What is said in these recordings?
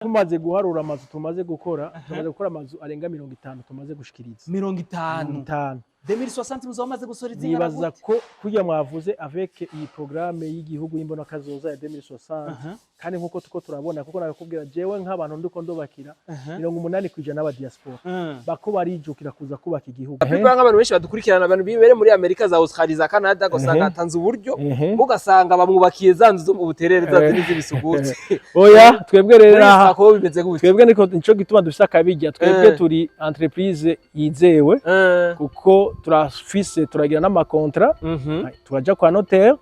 Tumaze guharura amazu tumaze gukora, tumaze gukora amazu arenga 50 tumaze gushikiriza. 50? 50. 2060 muzoba mumaze gusora izingana Nibaza gute? ko kurya mwavuze avec iyi programme y'igihugu y'imbonakazoza ya 2060, kandi nkuko tuko turabona, kuko nakubwira jewe nk'abantu ndiko ndubakira, 80% y'aba diaspora bako barijukira kuza kubaka igihugu. Kuko nk'abantu benshi badukurikirana, abantu bibere muri Amerika, za Australia, za Canada, ugasanga hatanze uburyo, ugasanga bamwubakiye za nzu zo mu Buterere, za zindi z'ibisuguti. Oya, twebwe rero Muri aha Isako bimeze gute? Twebwe niko nico gituma dufise akabirya. Twebwe turi entreprise yizewe, kuko turafise, turagira n'ama contrats, turaja kwa notaire,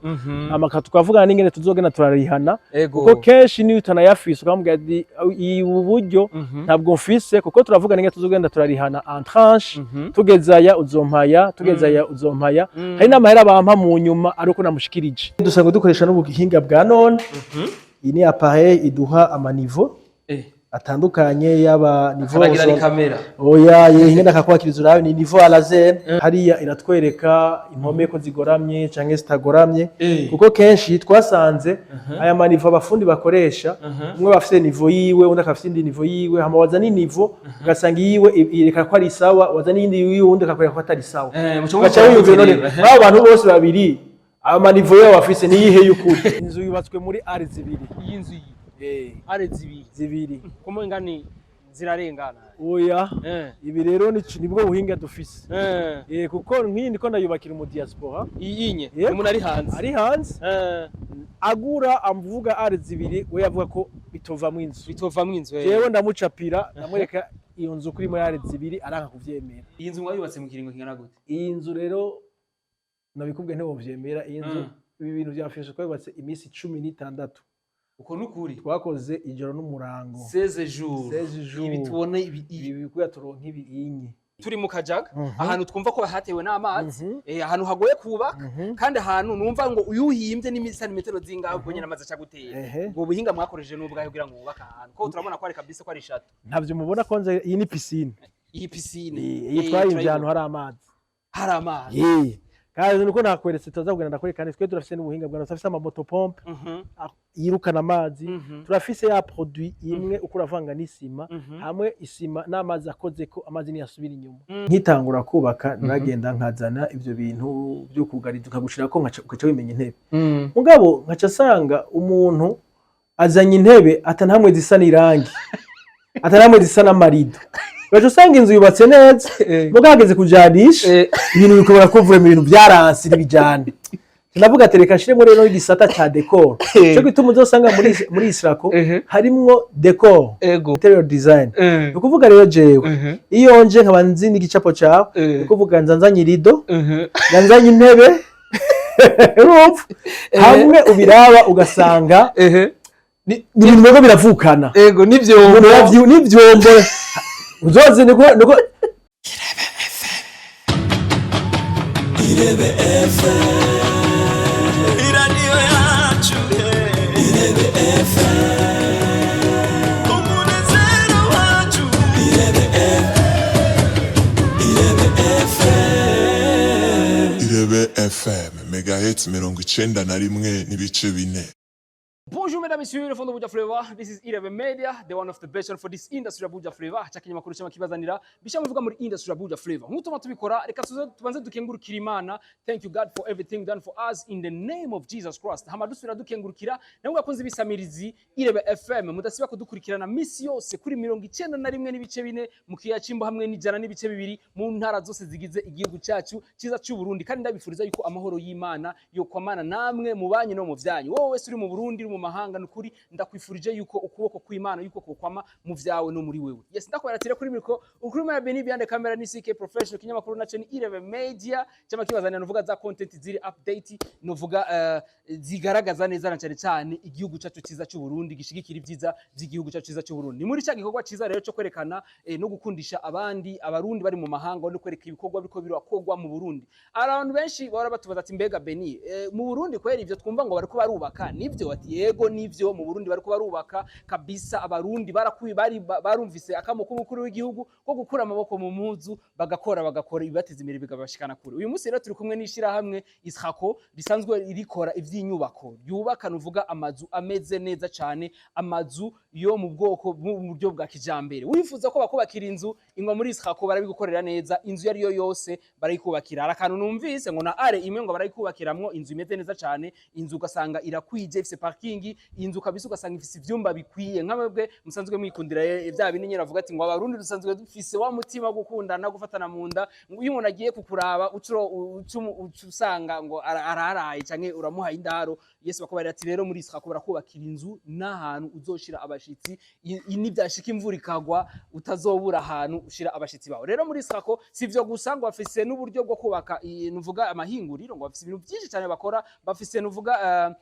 amaka tukavugana n'ingene tuzogenda turarihana, kuko kenshi niyo utanayafise ukamubwira ati ubu buryo ntabwo mfise, kuko turavugana ingene tuzogenda turarihana en tranche, tugezaya uzompaya, tugezaya uzompaya. Hari n'amahera bampa mu nyuma ari uko namushikirije. Dusanzwe dukoresha n'ubuhinga bwa none. Iyi ni appareil iduha ama niveau atandukanye, yaba niveau Karagira ni kamera. Oya, ye ingene akakwakiriza urabe ni niveau à laser. Hariya iratwereka impome ko zigoramye canke zitagoramye, kuko kenshi twasanze aya ma niveau abafundi bakoresha, umwe bafise niveau yiwe, undi akafise indi niveau yiwe, hama waza ni niveau ugasanga iyiwe yereka ko ari sawa, waza n'iyindi yiwe uwundi akakwereka ko atari sawa. Muco Ugaca wiyumvira, none abo bantu bose babiri ayo ma niveau yabo bafise niyihe y'ukuri? Inzu yubatswe muri ares zibiri. Iyi nzu iyi are zibiri? Zibiri. Kumo ingani zirarengana? Oya, ibi rero nibwo buhinga dufise. Kuko nk'iyi ndiko ndayubakira mu diaspora. Iyi inye? Yego. Umuntu ari hanze? Ari hanze, agura amuvuga ares zibiri, we yavuga ko bitovamwo inzu. Bitovamwo inzu. Jewe ndamucapira, ndamwereka iyo nzu kuri muri ares zibiri, aranka kuvyemera. Iyi nzu mwayubatse mu kiringo kingana gute? Iyi nzu rero nabikubwiye ntiwovyemera. Iyi nzu, ibi bintu vya finition twubatse iminsi 16. Uko nukuri? Twakoze ijoro n'umurango. 16 jours? 16 jours. Ibi tubone ibi Ibi bikuya turonka ibi inye. Turi mu Kajaga, ahantu twumva ko hatewe n'amazi, ahantu hagoye kubaka, kandi ahantu numva ngo uyuhimbye n'imisantimetero zingahe ubwo nyene amazi aca gutera. Ubwo buhinga mwakoresheje n'ubwahe kugira ngo wubake ahantu ko turabona ko ari kabisa ko ari château? Ntavyo mubona ko nze iyi ni piscine. Iyi piscine? Iyi twayimbye ahantu hari amazi. Hari amazi. Eh. Kandi nuko nakweretse tuza kugenda ndakwereka, kandi twe turafise n'ubuhinga bwa, turafise ama motopompe yirukana amazi. Turafise ya produit imwe uko uravanga n'isima, hamwe isima n'amazi akoze ko amazi ntiyasubira inyuma. Nkitangura kubaka naragenda nkazana ivyo bintu byo kugariza, ukagushirako ugaca wimenya intebe. Mugabo nkaca asanga umuntu azanye intebe ata hamwe zisa n'irangi, ata hamwe zisa n'amarido, ugaca usanga inzu yubatse neza, mugabo hageze kujanisha ibintu bikobora kuvura ibintu byaranse ntibijane. Ndavuga ati reka nshiremo rero igisata ca décor, cyo gituma uzosanga muri Israko harimwo décor, interior design. Ni ukuvuga rero jewe iyo nje nkaba nzi n'igicapo cawe, ni ukuvuga nza nzanye irido, nza nzanye intebe, urumva hamwe ubiraba ugasanga ni ibintu biba biravukana. Ego, n'ivyombo. Umuntu n'ivyombo uzoze niko. Irebe FM, iradiyo yacu. Irebe FM, umunezero wacu. Irebe FM, Irebe FM. Irebe FM, megahertz 91.4. Bonjour mesdames, messieurs, le fond de Buja Flavor. This is Irebe Media, the one of the best one for this industry ya Buja Flavor. Cha kinyamakuru cyama kibazanira bisha muvuga muri industry ya Buja Flavor. Nk'uko tuma tubikora, reka tuze tubanze dukengurukira Imana. Thank you God for everything done for us in the name of Jesus Christ. Hama dusubira dukengurukira namwe bakunzi bisamirizi Irebe FM mudasiba kudukurikirana misi yose kuri 91.4 mu kiya cimbo hamwe n'100.2 mu ntara zose zigize igihugu cyacu cyiza cy'u Burundi. Kandi ndabifuriza yuko amahoro y'Imana yo kwamana namwe mu banyu no mu vyanyu. Wowe wese uri mu Burundi, uri mu mahanga, nukuri ndakwifurije yuko ukuboko kw'Imana yuko kokwama mu vyawe no muri wewe. Yes, ndakubara kuri micro ukuri muri Beni, behind camera ni CK Professional, kinyamakuru naco ni Irebe Media cyama kibazanira nuvuga za content ziri update, nuvuga zigaragaza neza na cyane cyane igihugu cyacu cyiza cy'u Burundi, gishigikira ibyiza by'igihugu cyacu cyiza cy'u Burundi. Ni muri cya gikorwa cyiza rero cyo kwerekana no gukundisha abandi abarundi bari mu mahanga no kwereka ibikorwa biriko birakogwa mu Burundi. Hari abantu benshi bahora batubaza ati mbega Beni, mu Burundi kweri ivyo twumva ngo bariko barubaka nivyo? Ati yego. Ego nivyo, mu Burundi bariko barubaka kabisa. Abarundi barakuye, bari barumvise akamo k'umukuru w'igihugu ko gukura amaboko mu muzu, bagakora ibibateza imbere, bigabashikana kure. Uyu munsi rero turi kumwe n'ishirahamwe Israko risanzwe rikora ivy'inyubako, ryubaka nuvuga amazu ameze neza cane, amazu yo mu bwoko mu buryo bwa kijambere. Wifuza ko bakubakira inzu, ingwa muri Israko, barabigukorera neza. Inzu yari yo yose barayikubakira. Hari akantu numvise ngo na are imwe ngo barayikubakiramwo inzu imeze neza cane, inzu ugasanga irakwije, ifise parking, inzu kabisa ugasanga ifise ivyumba bikwiye. Nkamwebwe musanzwe mwikundira vya bindi nyene bavuga ati ngo Abarundi dusanzwe dufise wa mutima wo gukundana, gufatana mu nda. Iyo umuntu agiye kukuraba ucuro uca usanga ngo araraye canke uramuhaye indaro. Yesu bakubwira ati rero muri Israko barakubakira inzu n'ahantu uzoshira abashitsi, nivyashika imvura ikagwa utazobura ahantu ushira abashitsi bawe. Rero muri Israko si ivyo gusa, ngo bafise n'uburyo bwo kubaka nuvuga amahinguriro, ngo bafise ibintu byinshi cyane bakora. Bafise nuvuga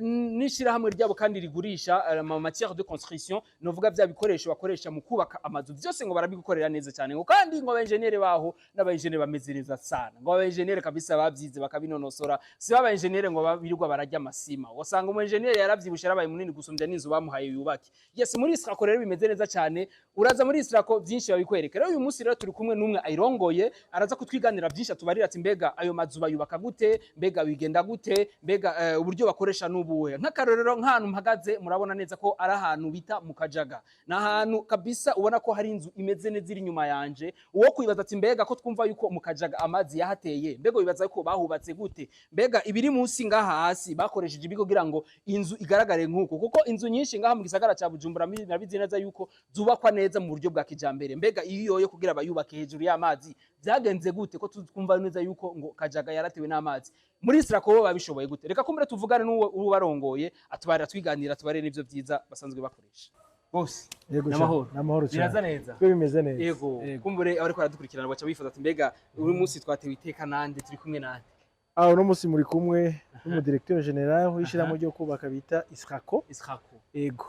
n'ishirahamwe ryabo kandi rigurisha ama matière de construction, novuga vya bikoresho bakoresha mu kubaka amazu, byose ngo barabigukorera neza cyane. Ngo kandi ngo abenjeniyeri baho n'abenjeniyeri bameze neza sana, ngo abenjeniyeri kabisa bavyize bakabinonosora, si ba benjeniyeri ngo birirwa bararya amasima, usanga umu engineer yaravyibushe, yarabaye munini gusumbya n'inzu bamuhaye yubake. Yes, muri Israko rero bimeze neza cyane. Uraza muri Israko byinshi babikwereka. Rero uyu munsi rero turi kumwe n'umwe ayirongoye, araza kutwiganira byinshi, atubarira ati mbega ayo mazu bayubaka gute, mbega bigenda gute, mbega uburyo bakoresha n'ubuhe. Nk'akarorero, nk'ahantu mpagaze murabona neza ko ari ahantu bita mu Kajaga. Ni ahantu kabisa ubona ko hari inzu imeze neza iri inyuma yanje. Uwo kwibaza ati mbega ko twumva yuko mu Kajaga amazi yahateye, mbega wibaza yuko bahubatse gute, mbega ibiri munsi ngaha hasi bakoresheje ibigo kugira ngo inzu igaragare nk'uko? Kuko inzu nyinshi ngaha mu gisagara ca Bujumbura murabizi neza yuko zubakwa neza mu buryo bwa kijambere. Mbega iyo yoyo kugira bayubake hejuru y'amazi byagenze gute, ko twumva neza yuko ngo Kajaga yaratewe n'amazi? Muri Israko bo babishoboye gute? Reka kumbure tuvugane n'uwo ubarongoye, atubarira, twiganira, tubarire n'ivyo vyiza basanzwe bakoresha bose. Yego. N'amahoro. Cyane, n'amahoro cyane. Biraza neza. Twe bimeze neza. Yego. Kumbure abariko baradukurikirana baca bifuza ati mbega uyu munsi twatewe iteka nande, turi kumwe nande? Aho uno munsi muri kumwe n'umu directeur général w'ishyirahamwe ryo kubaka bita Israko. Israko. Yego.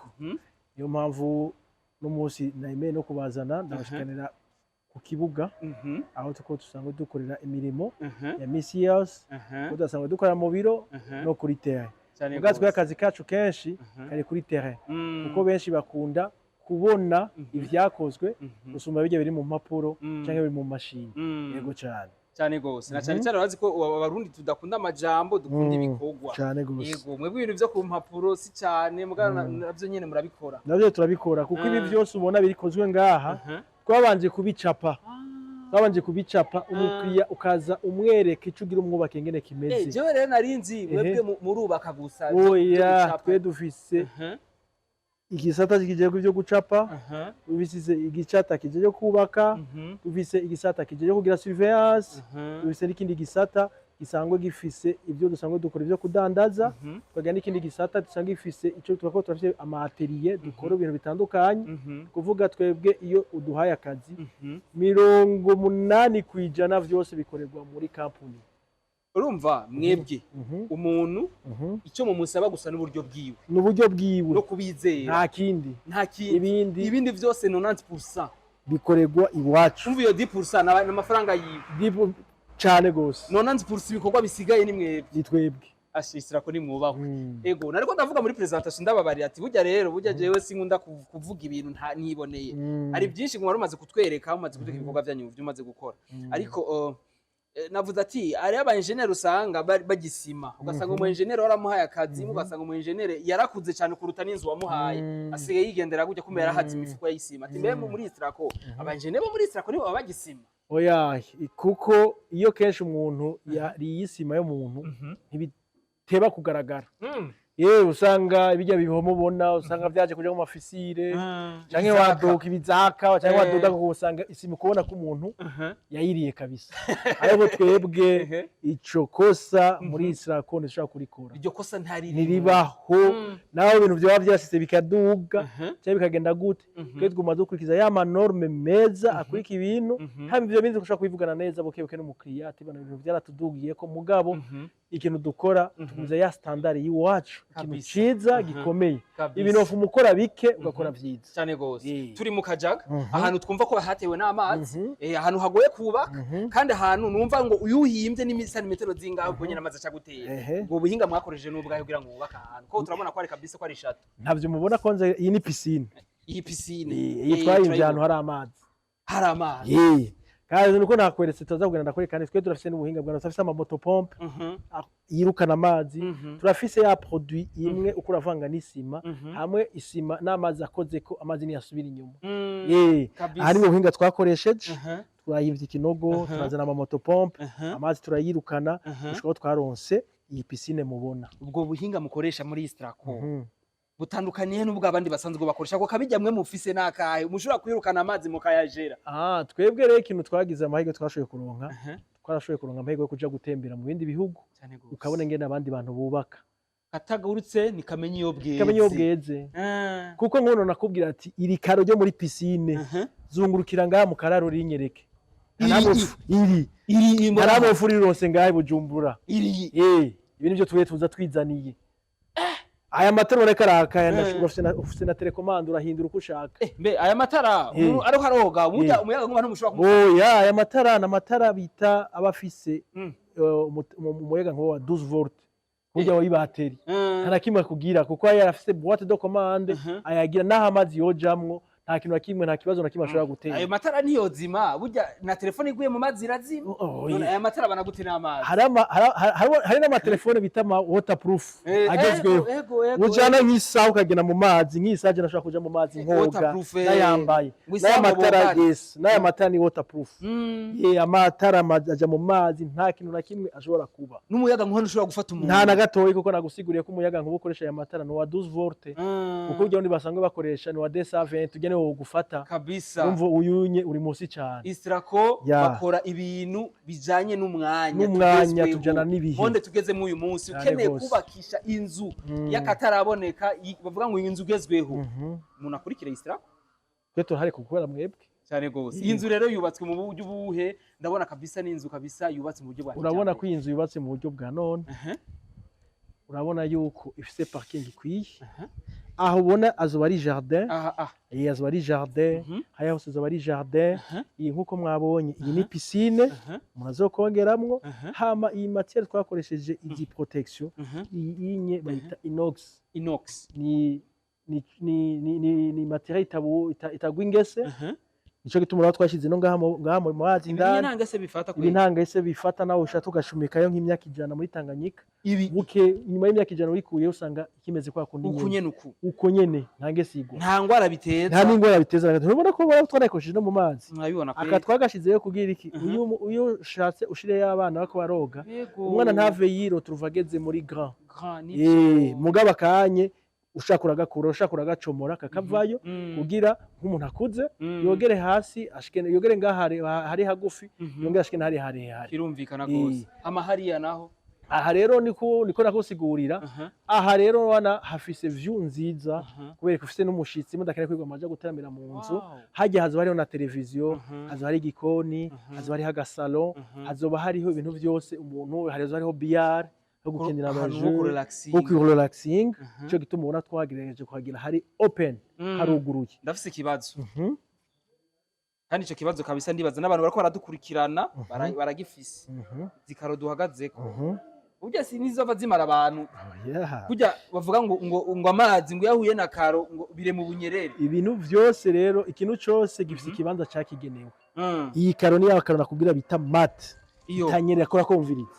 Niyo mpamvu uno munsi nemeye no kubazana, ndabashikanira ku kibuga aho tuko dusanzwe dukorera imirimo ya misi yose, ko dusanzwe dukorera mu biro no kuri terrain. Cyane Ubwa twe gose. akazi kacu kenshi kari kuri terrain, kuko benshi bakunda kubona ivyakozwe gusumba bijya biri mu mpapuro canke biri mu mashini. Yego cyane. Cyane gose, na cyane cyane urazi ko Abarundi tudakunda amajambo, dukunda ibikorwa. Cyane gose. Yego, mwebwe ibintu vyo ku mpapuro si cyane, mugabo navyo nyene murabikora. Navyo turabikora, kuko ibi byose ubona bikozwe ngaha twabanje kubicapa, umukiriya ukaza umwereka ico ugira umwubake ingene kimeze. Jewe rero narinzi mwebwe murubaka gusa vyo Oya. gucapa. Twe dufise igisata kijejwe ivyo gucapa, dufise igisata kijejwe kubaka, dufise igisata kijejwe kugira surveillance, dufise n'ikindi gisata gisanzwe gifise ibyo dusanzwe dukora ibyo kudandaza, tukagira n'ikindi gisata dusanzwe gifise ico tuba turafise ama atelier dukora ibintu bitandukanye. Kuvuga twebwe iyo uduhaye akazi, 80% vyose bikorerwa muri kampuni. Urumva mwebwe umuntu icyo mumusaba gusa n'uburyo bwiwe. Ni uburyo bwiwe. No kubizera. Nta kindi. Nta kindi. Ibindi ibindi vyose 90% bikorerwa iwacu. Umva, iyo 10% ni amafaranga yiwe. Cane gose. 90% ibikorwa bisigaye ni mwebwe. Ni twebwe. Ashisira ko nimwubahwe. Ego, nariko ndavuga muri presentation, ndababarira ati burya rero, burya jewe sinkunda kuvuga ibintu nta niboneye. Hari byinshi mwari umaze kutwereka, umaze kutwereka ibikorwa byanyu byo umaze gukora, ariko navuze ati hari aba engineer usanga bagisima, ugasanga umu engineer waramuhaye akazi, ugasanga umu engineer yarakuze cyane kuruta n'inzu wamuhaye, asigaye yigendera gutya kumbe yarahatse imifuko y'isima. Ati mbe muri Israko aba engineer bo muri Israko nibo baba bagisima? Oya, kuko iyo kenshi umuntu yariye isima y'umuntu ntibiteba kugaragara. Yewe, usanga ibijya bihoma ubona, usanga vyaje kuja mu ma fissures, canke Ibizaka. wadoka ibizaka, canke wadoda usanga isima ukubona ko umuntu yayiriye kabisa. Ariko twebwe ico kosa muri Israko ntishobora kurikora. Iryo kosa ntari Ntiribaho. Naho ibintu vyoba vyashitse bikaduga canke bikagenda gute, twe tuguma dukurikiza ya ma normes meza akurika ibintu. Haba ivyo bindi dushobora kubivugana neza buke buke n'umukiriya, ati bana ibintu vyaratudugiye ko, mugabo Ikintu dukora, tugumiza ya standard y'iwacu, ikintu ciza gikomeye. Ibintu umukora bike, ugakora vyiza. Cyane gose. Turi mu Kajaga, ahantu twumva ko hatewe n'amazi, ahantu hagoye kubaka, kandi ahantu numva ngo uyuhimbye n'imisantimetero zingahe, ubwo nyine amazi aca gutera. Ubwo buhinga mwakoresheje n'ubwahe kugira ngo wubake ahantu ko turabona ko ari kabisa, ko ari château? Ntavyo mubona ko nze iyi ni piscine. Iyi piscine? Iyi twayimbye ahantu hari amazi. Hari amazi. Kandi nuko nakweretse tuza kugenda ndakwereka, kandi twe turafise n'ubuhinga bwa, turafise ama motopompe yirukana amazi. Turafise ya produit imwe uko uravanga n'isima, hamwe isima n'amazi akoze ko amazi ntiyasubira inyuma. Aha ni ubuhinga twakoresheje. Turayivye ikinogo, turazana ama motopompe, amazi turayirukana, gushika aho twaronse iyi piscine mubona. Ubwo buhinga mukoresha muri Istraco butandukaniye n'ubwo abandi basanzwe bakoresha? Ko kabijya mwe mufise n'akahe mushobora kwirukana amazi mukayajera? Ah, twebwe rero ikintu twagize amahirwe, twashoboye kuronka, twarashoboye kuronka amahirwe yo kuja gutembera mu bindi bihugu, Cyane gose. ukabona ingene abandi bantu bubaka. Katagurutse nikamenya iyo bweze. Kamenya iyo bweze. Kuko nkono nakubwira ati iri karo ryo muri piscine, zungurukira ngaha mu kararo rinyereke. Iri- Iri Iri ntarabofu rirose ngaha i Bujumbura. Iri Ibi nivyo twe tuza twizaniye. Aya matara ureka araka, ufise na télécommande, urahindura uko ushaka. Mbe aya matara, umuntu ariko aroga burya umuyaga nkuba ntumushobora Oya, aya matara ni amatara bita aba afise umuyaga nkuba wa 12 volt, burya wa bateri. Nta na kimwe akubwira, kuko aya arafise boîte de commande, ayagira n'aho amazi yojamwo, nta kintu na kimwe, nta kibazo na kimwe ashobora gutera. Ayo matara ntiyozima burya, na telefone iguye mu mazi irazima. Oh, None yeah. aya matara banagute n'amazi? Hari n'amatelefone bita ama waterproof agezweho. Ego, ego, ego, Ujana ego. nk'isaha ukagenda mu mazi, nk'isaha je nashobora kuja mu mazi nkoga Waterproof, nayambaye. Ngo isaha N'aya matara, ngo bogane. yes, n'aya matara ni waterproof. Ye, amatara aja mu mazi, nta kintu na kimwe ashobora kuba. N'umuyaga nkuba ntushobora gufata umuntu? Nta na gatoyi, kuko nagusiguriye ko umuyaga nkuba ukoresha aya matara ni uwa 12 volt, kuko urya wundi basanzwe bakoresha ni uwa 220, ujya niwo wogufata. Urumva uyunye uri munsi cyane. Istrako bakora ibintu bijanye n'umwanya N'umwanya, tugezweho. Tujana n'ibihe. Monde tugezemo uyu munsi, Cyane ukeneye gose. kubakisha inzu y'akataraboneka, bavuga ngo inzu igezweho, umuntu akurikira Istrako. Twe turahari kukubera mwebwe. Cyane gose. Iyi nzu rero yubatswe mu buryo buhe? Ndabona kabisa ni inzu kabisa yubatse mu buryo bwa Urabona ko kijambere. iyi nzu yubatse mu buryo bwa none. Urabona yuko ifise parking ikwiye. Aho ubona azoba ari jardin. Aha aha. Iyi azoba ari jardin. Hariya hose azoba ari jardin. Iyi, nkuko mwabonye, iyi ni piscine umuntu azokongeramwo. Hama iyi matière twakoresheje, izi protection, iyi inye bayita inox. Inox. Ni matière itagwa ingese. Nico gituma urabona twashize no ngaha mu mazi Ibi indani. nta ngese bifata Ibi kweli? nta ngese bifata, nawe ushaka ugashumikayo nk'imyaka 100 muri Tanganyika. Ibi Buke nyuma y'imyaka 100 wikuye, usanga kimeze kwa kundi uku nyene. Nyene uku? Uko nyene, nta ngese igwa. Nta ngwara biteza? Nta n'ingwara biteza na gato. Urabona ko twarayikoresheje no mu mazi. Mwabibona Aka kweli. twagashizeyo kugira iki? Uyu ushatse ushireyo abana bako baroga, umwana ntave yiroturuva ageze muri grand. Grand. Mugabo akanye ushaka uragakura, ushaka uragacomora kakavayo, kugira nk'umuntu akuze yogere hasi ashike, yogere ngaha hari hagufi, yongere ashike n'ahari harehare. Kirumvikana gose. Ama hariya naho? Aha rero niko nakusigurira. Aha rero wana hafise view nziza, kubera ko ufise n'umushitsi mudakeneye kwigwa amaja guteramira mu nzu. Hajya hazoba hariho na televiziyo, hazoba hari igikoni, hazoba hariho agasalo, hazoba hariho ibintu vyose umuntu, hazoba hariho billard ho gukinira, Ahantu ho ama jeux, kurelaxinga. ho kurelaxing. Ico gituma ubona twagerageje kuhagira hari open, haruguruye. Ndafise ikibazo, kandi ico kibazo kabisa ndibaza n'abantu bariko baradukurikirana baragifise. Zikaro duhagazeko, burya si nizova zimara abantu? Oh, yeah. Burya bavuga ngo amazi ngo yahuye na karo ngo bire mu bunyerere. Ibintu vyose rero, ikintu cose gifise ikibanza cakigenewe. Iyi karo ni ya karo nakubwira bita mat, Iyo itanyerera, kora kumviriza,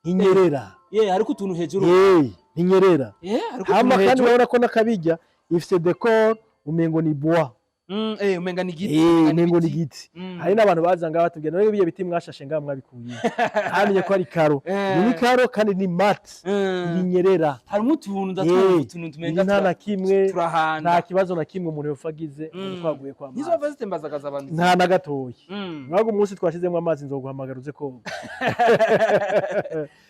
ntinyerera. Ye, hariko utuntu hejuru. Ntinyerera. Ye, hariko Hama utuntu kandi hejuru. urabona ko n'akabijya ifise décor, umengo ni bois. Umenga ni igiti. Umenga ni Umengo ni ibiti. igiti. Hari n'abantu baza ngaha batubwira: "None biye biti mwashashe ngaha mwabikuye?" Ntamenye ko ari karo. Ni karo kandi ni mat, ntinyerera. Harimo utuntu, ndatwumva utuntu Iyi tumenga nta na kimwe, turahanda. Nta kibazo na kimwe umuntu yopfa agize ngo twaguye kwa Ntizova mazi. zitembazagaza abantu? Nta na gatoyi. Mwago umunsi twashizemo amazi, nzoguhamagara uze koga.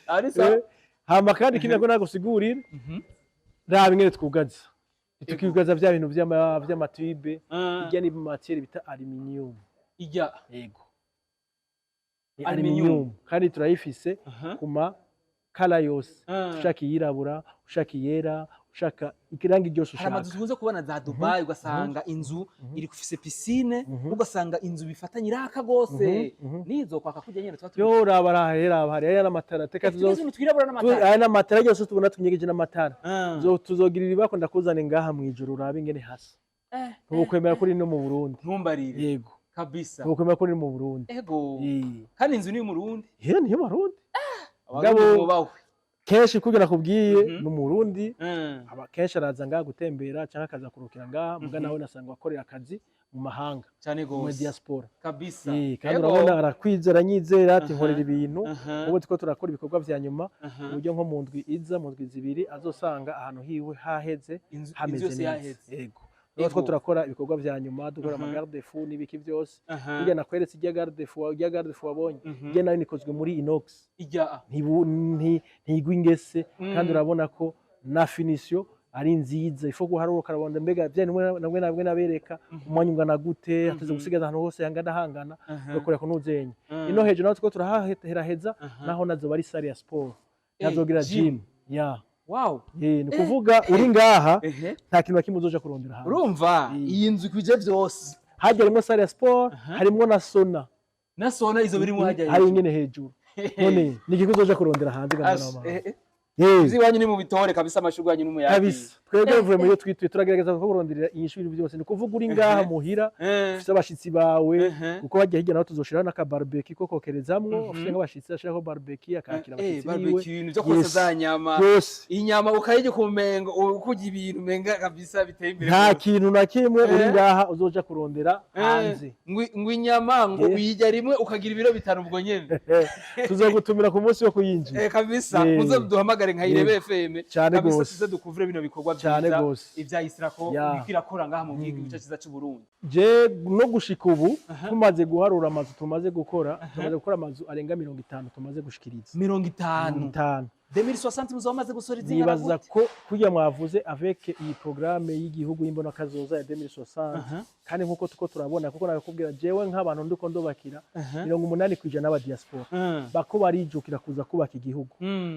Ari sawa. Hama kandi ikindi nako nagusigurira, raba ingene twugaza. Ntitukigaza vya bintu vy'ama tubes. Irya ni matière bita aluminium. Ijya Yego, ni Aluminium. aluminium, kandi turayifise ku ma Kala yose, ushaka iyirabura, ushaka iyera, ushaka ikirangi ryose Hari amazu ushaka. tukunze kubona za Dubai, ugasanga inzu iri kufise piscine, ugasanga inzu bifatanye iraka gose. Nizo kwaka kurya nyene tuba Yo, raba rahera, hari aya n'amatara teka tuzi ibintu twirabura n'amatara. Aya n'amatara yose tubona tunyegeje n'amatara. Tuzogirira ibako, ndakuzane ngaha mw'ijoro, urabe ingene hasa. Ntukwemera ko uri no mu Burundi. Ntumbarire. Yego. Kabisa. Ntukwemera ko uri mu Burundi. Ego. Kandi inzu ni y'Umurundi. Ye, niyo Barundi. Abarundi mubahwe. Kenshi kugira nakubwiye, ni Umurundi. Aba kenshi araza ngaha gutembera cyangwa akaza kurukira ngaha, muga nawe nasanga akorera akazi mu mahanga, Cyane muri gose. diaspora. Kabisa. Kandi urabona arakwizera, anyizera ati nkorera ibintu. Ubu turiko turakora ibikorwa vya nyuma, uburyo nko mu ndwi iza, mu ndwi 2, azosanga ahantu hiwe haheze, Inzu hameze yose neza. yaheze. Yego. Rero two turakora ibikorwa vya nyuma, dukora ama garde-fou n'ibiki byose. Burya nakweretse irya garde-fou, irya garde-fou wabonye, irya nayo nikozwe muri inox. Ijya. Ntigwa ingese. Kandi urabona ko na finition ari nziza. Ifo guharura ukarabona mbega bya nimwe namwe namwe nabereka umwanya ungana gute hateze gusigaza ahantu hose hangana hangana, ugakorera ku nuzenya. Ino hejuru naho two turahaheraheza, naho nazo bari salle ya sport, nazogira gym. Gym ya. Ni kuvuga uri ngaha, nta kintu na kimwe uzoja kurondera hanze. Urumva iyi nzu ikwije byose. Hajya harimo salle ya sport, harimo na sauna. Na sauna izo birimo hajya. Hari nyene hejuru. None ni igiki uzoja kurondera hanze gahunda n'amahanga? Izi iwanyu ni mu bitore kabisa, amashurwe yanyu n'umuyaga. Kabisa, twebwe vraiment iyo twituye turagerageza kukurondera inyishu y'ibintu byose. Ni ukuvuga uri ngaha muhira, ufise abashitsi bawe, kuko hajya hirya naho tuzoshiraho n'aka barbecue ko kokerezamwo. Ufise nk'abashitsi, ashiraho barbecue akakira abashitsi biwe. Barbecue, ibintu byo kosa za nyama. Byose. Inyama ukayirya ukumenga ukurya ibintu umenga kabisa biteye imbere Nta rwose. kintu na kimwe uri ngaha uzoja kurondera hanze. Ngo inyama ngo uyirya rimwe ukagira ibiro 5 ubwo nyene. Tuzogutumira ku munsi wo kuyinjira. Kabisa. Muze duhamagare nka Irebe FM. Cyane kabisa gose. Tuze dukuvure bino bikorwa Cyane byiza gose. ibya Israko biriko irakora ngaha mu gihugu cyacu cyiza cy'u Burundi. Je no gushika ubu tumaze guharura amazu tumaze gukora, tumaze gukora amazu arenga 50 tumaze gushikiriza. 50? 50. 2060 muzoba mumaze gusora izingana Nibaza gute? ko kurya mwavuze avec iyi programme y'igihugu y'imbonakazoza ya 2060, kandi nkuko tuko turabona, kuko nakubwira jewe nk'abantu ndiko ndubakira, 80% n'aba diaspora bako barijukira kuza kubaka igihugu,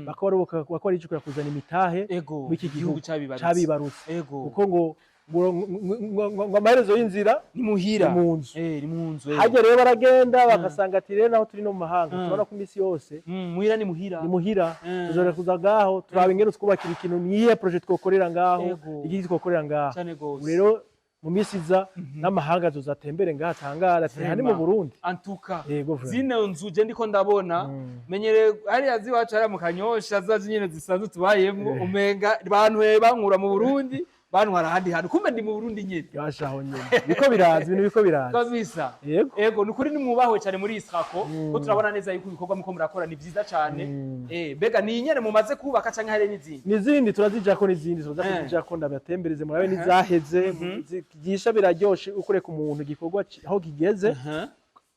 bako barijukira kuzana imitahe muri iki igihugu gihugu cabibarutse. Cabibarutse. Kuko ngo amaherezo y'inzira Ni muhira. Ni mu nzu. Ni mu nzu. Hajya rero baragenda bagasanga ati rero naho turi no mu mahanga, tubona ko iminsi yose Muhira ni muhira. Ni muhira. Tuzora kuza ngaho turaba ingene twubakira ikintu, niyihe projet twokorera ngaho, iki twokorera ngaho. Cyane gose. Ubu rero mu minsi iza n'amahanga azozatembere ngaha, atangara ati aha ni mu Vraiment. Burundi. Antuka Yego, vraiment. zino nzu je ndiko ndabona, menyere hariya ziwacu hariya mu Kanyosha, za nyene zisanzwe tubayemwo, umenga bantwe bankura mu Burundi bantwara ahandi hantu, kumbe ndi mu Burundi nyene. Yashaho nyene biko biraza, ibintu biko biraza. Kabisa. Yego. Ego, ni ukuri nimwubahwe cyane muri Israko, ko turabona neza yuko ibikorwa muko murakora ni byiza cyane. Mbega ni inyene mumaze kubaka canke hari n'izindi? N'izindi turazijako, n'izindi turaza kuzijako, ndabatembereze murabe n'izaheze. Gisha biraryoshe ukureka umuntu igikorwa aho kigeze,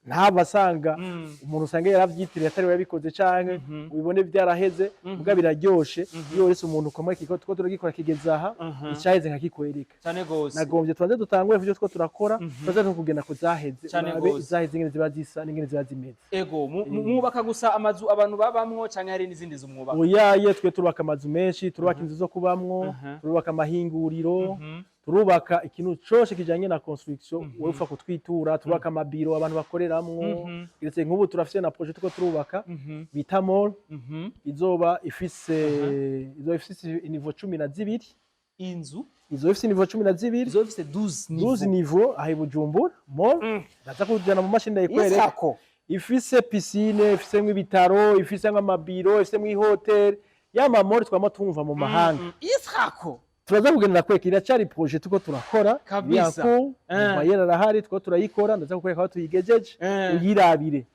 ntabwo asanga umuntu usanga yaravyitiriye atari we yabikoze, canke ubibone byaraheze. Muga biraryoshe iyo uretse umuntu ukomeye kiko two turagikora kigeze aha, icyaheze nkakikwereka. Cyane gose. Nagombye tubanze dutangure kuvyo two turakora, tubanze no kugenda kuzaheze, Cane urabe gose. izaheze ingene ziba zisa n'ingene ziba zimeze. Ego, mwubaka gusa amazu abantu babamwo canke hari n'izindi nzu mwubaka? Oyaye, twe turubaka amazu menshi, turubaka inzu zo kubamwo, turubaka amahinguriro, turubaka ikintu cose kijanye na construction. Wowe upfa kutwitura. Turubaka amabiro abantu bakoreramwo. Ndetse nk'ubu turafise na projet tuko turubaka bita mall, izoba ifise niveau 12. Inzu? Izoba ifise niveau 12. Izoba ifise 12 12 niveau? Niveau aha i Bujumbura mall. Ndaza kujana mu mashini ndayikwereka. Isako. Ifise piscine, ifisemwo ibitaro, ifisemwo amabiro, ifisemwo ihoteli, ya ma mall twama tumva mu mahanga. Isako. Turaza kugenda kwereka, iracari projet tuko turakora. Kabisa. Yaku mayera arahari, two turayikora. Ndaza kukwereka aho tuyigejeje, uyirabire.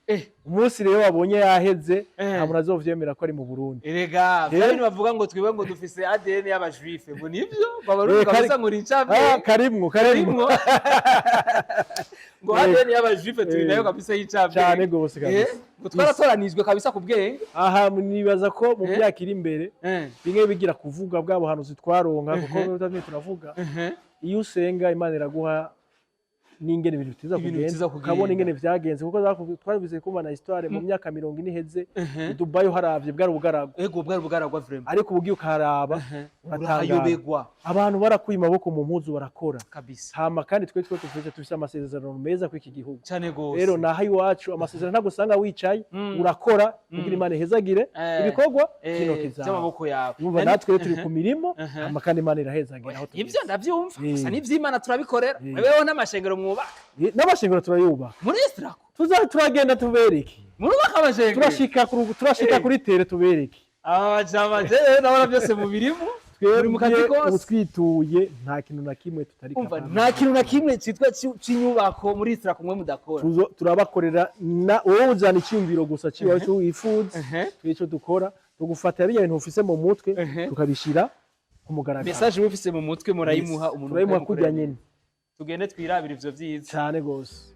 Umunsi rero wabonye yaheze, nta muntu azovyemera ko ari mu Burundi. Erega bya bintu bavuga ngo twiwe ngo dufise ADN y'aba juifs, ngo nivyo babarundi kabisa, ngo ni incabwenge. Ah, karimwo, karimwo. Karimwo ngo ADN y'aba juifs turi nayo kabisa y'incabwenge. Cyane gose kabisa. Ngo twaratoranijwe kabisa ku bwenge. Aha nibaza ko mu myaka iri imbere bimwe bigira kuvuga bwa buhanuzi twaronka, kuko bimwe turavuga, iyo usenga Imana iraguha. N'ingene ibintu bitiza Ibintu kugenda, bitiza kugenda. ukabona ingene vyagenze, kuko twabize kumva na histoire mu myaka 40 iheze i Dubai uharavye bwari ubugaragwa. Ego, bwari bugaragwa vraiment. Ariko ubu ugiye ukaharaba uratangara. Urahayobegwa. Abantu barakuye amaboko mu mpuzu, barakora. Kabisa. Hama kandi twe tufise amasezerano meza kuri iki gihugu. Cyane gose. Rero naho iwacu amasezerano ntabwo usanga wicaye, urakora kugira Imana ihezagire ibikorwa by'intoki zawe. By'amaboko yawe. Urumva, natwe rero turi ku mirimo, hama kandi Imana irahezagira aho tugeze. Ibyo ndabyumva gusa n'iby'Imana turabikorera. Weweho n'amashengero mwubaka? N'amashengero turayubaka. Muri Estrako? Tuza turagenda tubereke. Murubaka amashengero? Turashika kuri terrain tubereke. Abajama je ndabona byose mu birimo, muri mu kazi Twebwe ubu kose. twituye, nta kintu na kimwe tutari Umva, capable. nta kintu na kimwe cyitwa cy'inyubako muri Estrako mwe mudakora. Turabakorera na wowe uzana icyumviro gusa ciwawe cyo wifuza. Twe dukora, tugufatira bijya bintu ufise mu mutwe, tukabishira ku mugaragaro. Message mufise mu mutwe murayimuha umuntu, Turayimuha mukayimukorera. kurya nyene. Tugende twirabire ivyo vyiza. Cyane gose.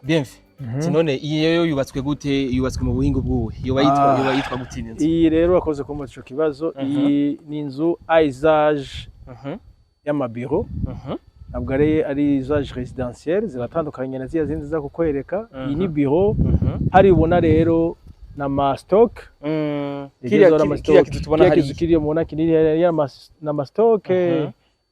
Bienve, none iyi yo yubatswe gute? Yubatswe mu buhinga bw'uwe? Yoba yitwa yoba yitwa gute iyi nzu? Iyi rero, wakoze kumva ico kibazo, iyi ni inzu usage y'amabiro, ntabwo ari usage résidentielle, ziratandukanye na ziriya zindi za kukwereka. Iyi ni biro. Hari ubona rero na ma stock. Kiriya kizu tubona Kiriya hariya. Kizu kiriya mubona kinini hariya n'ama stock.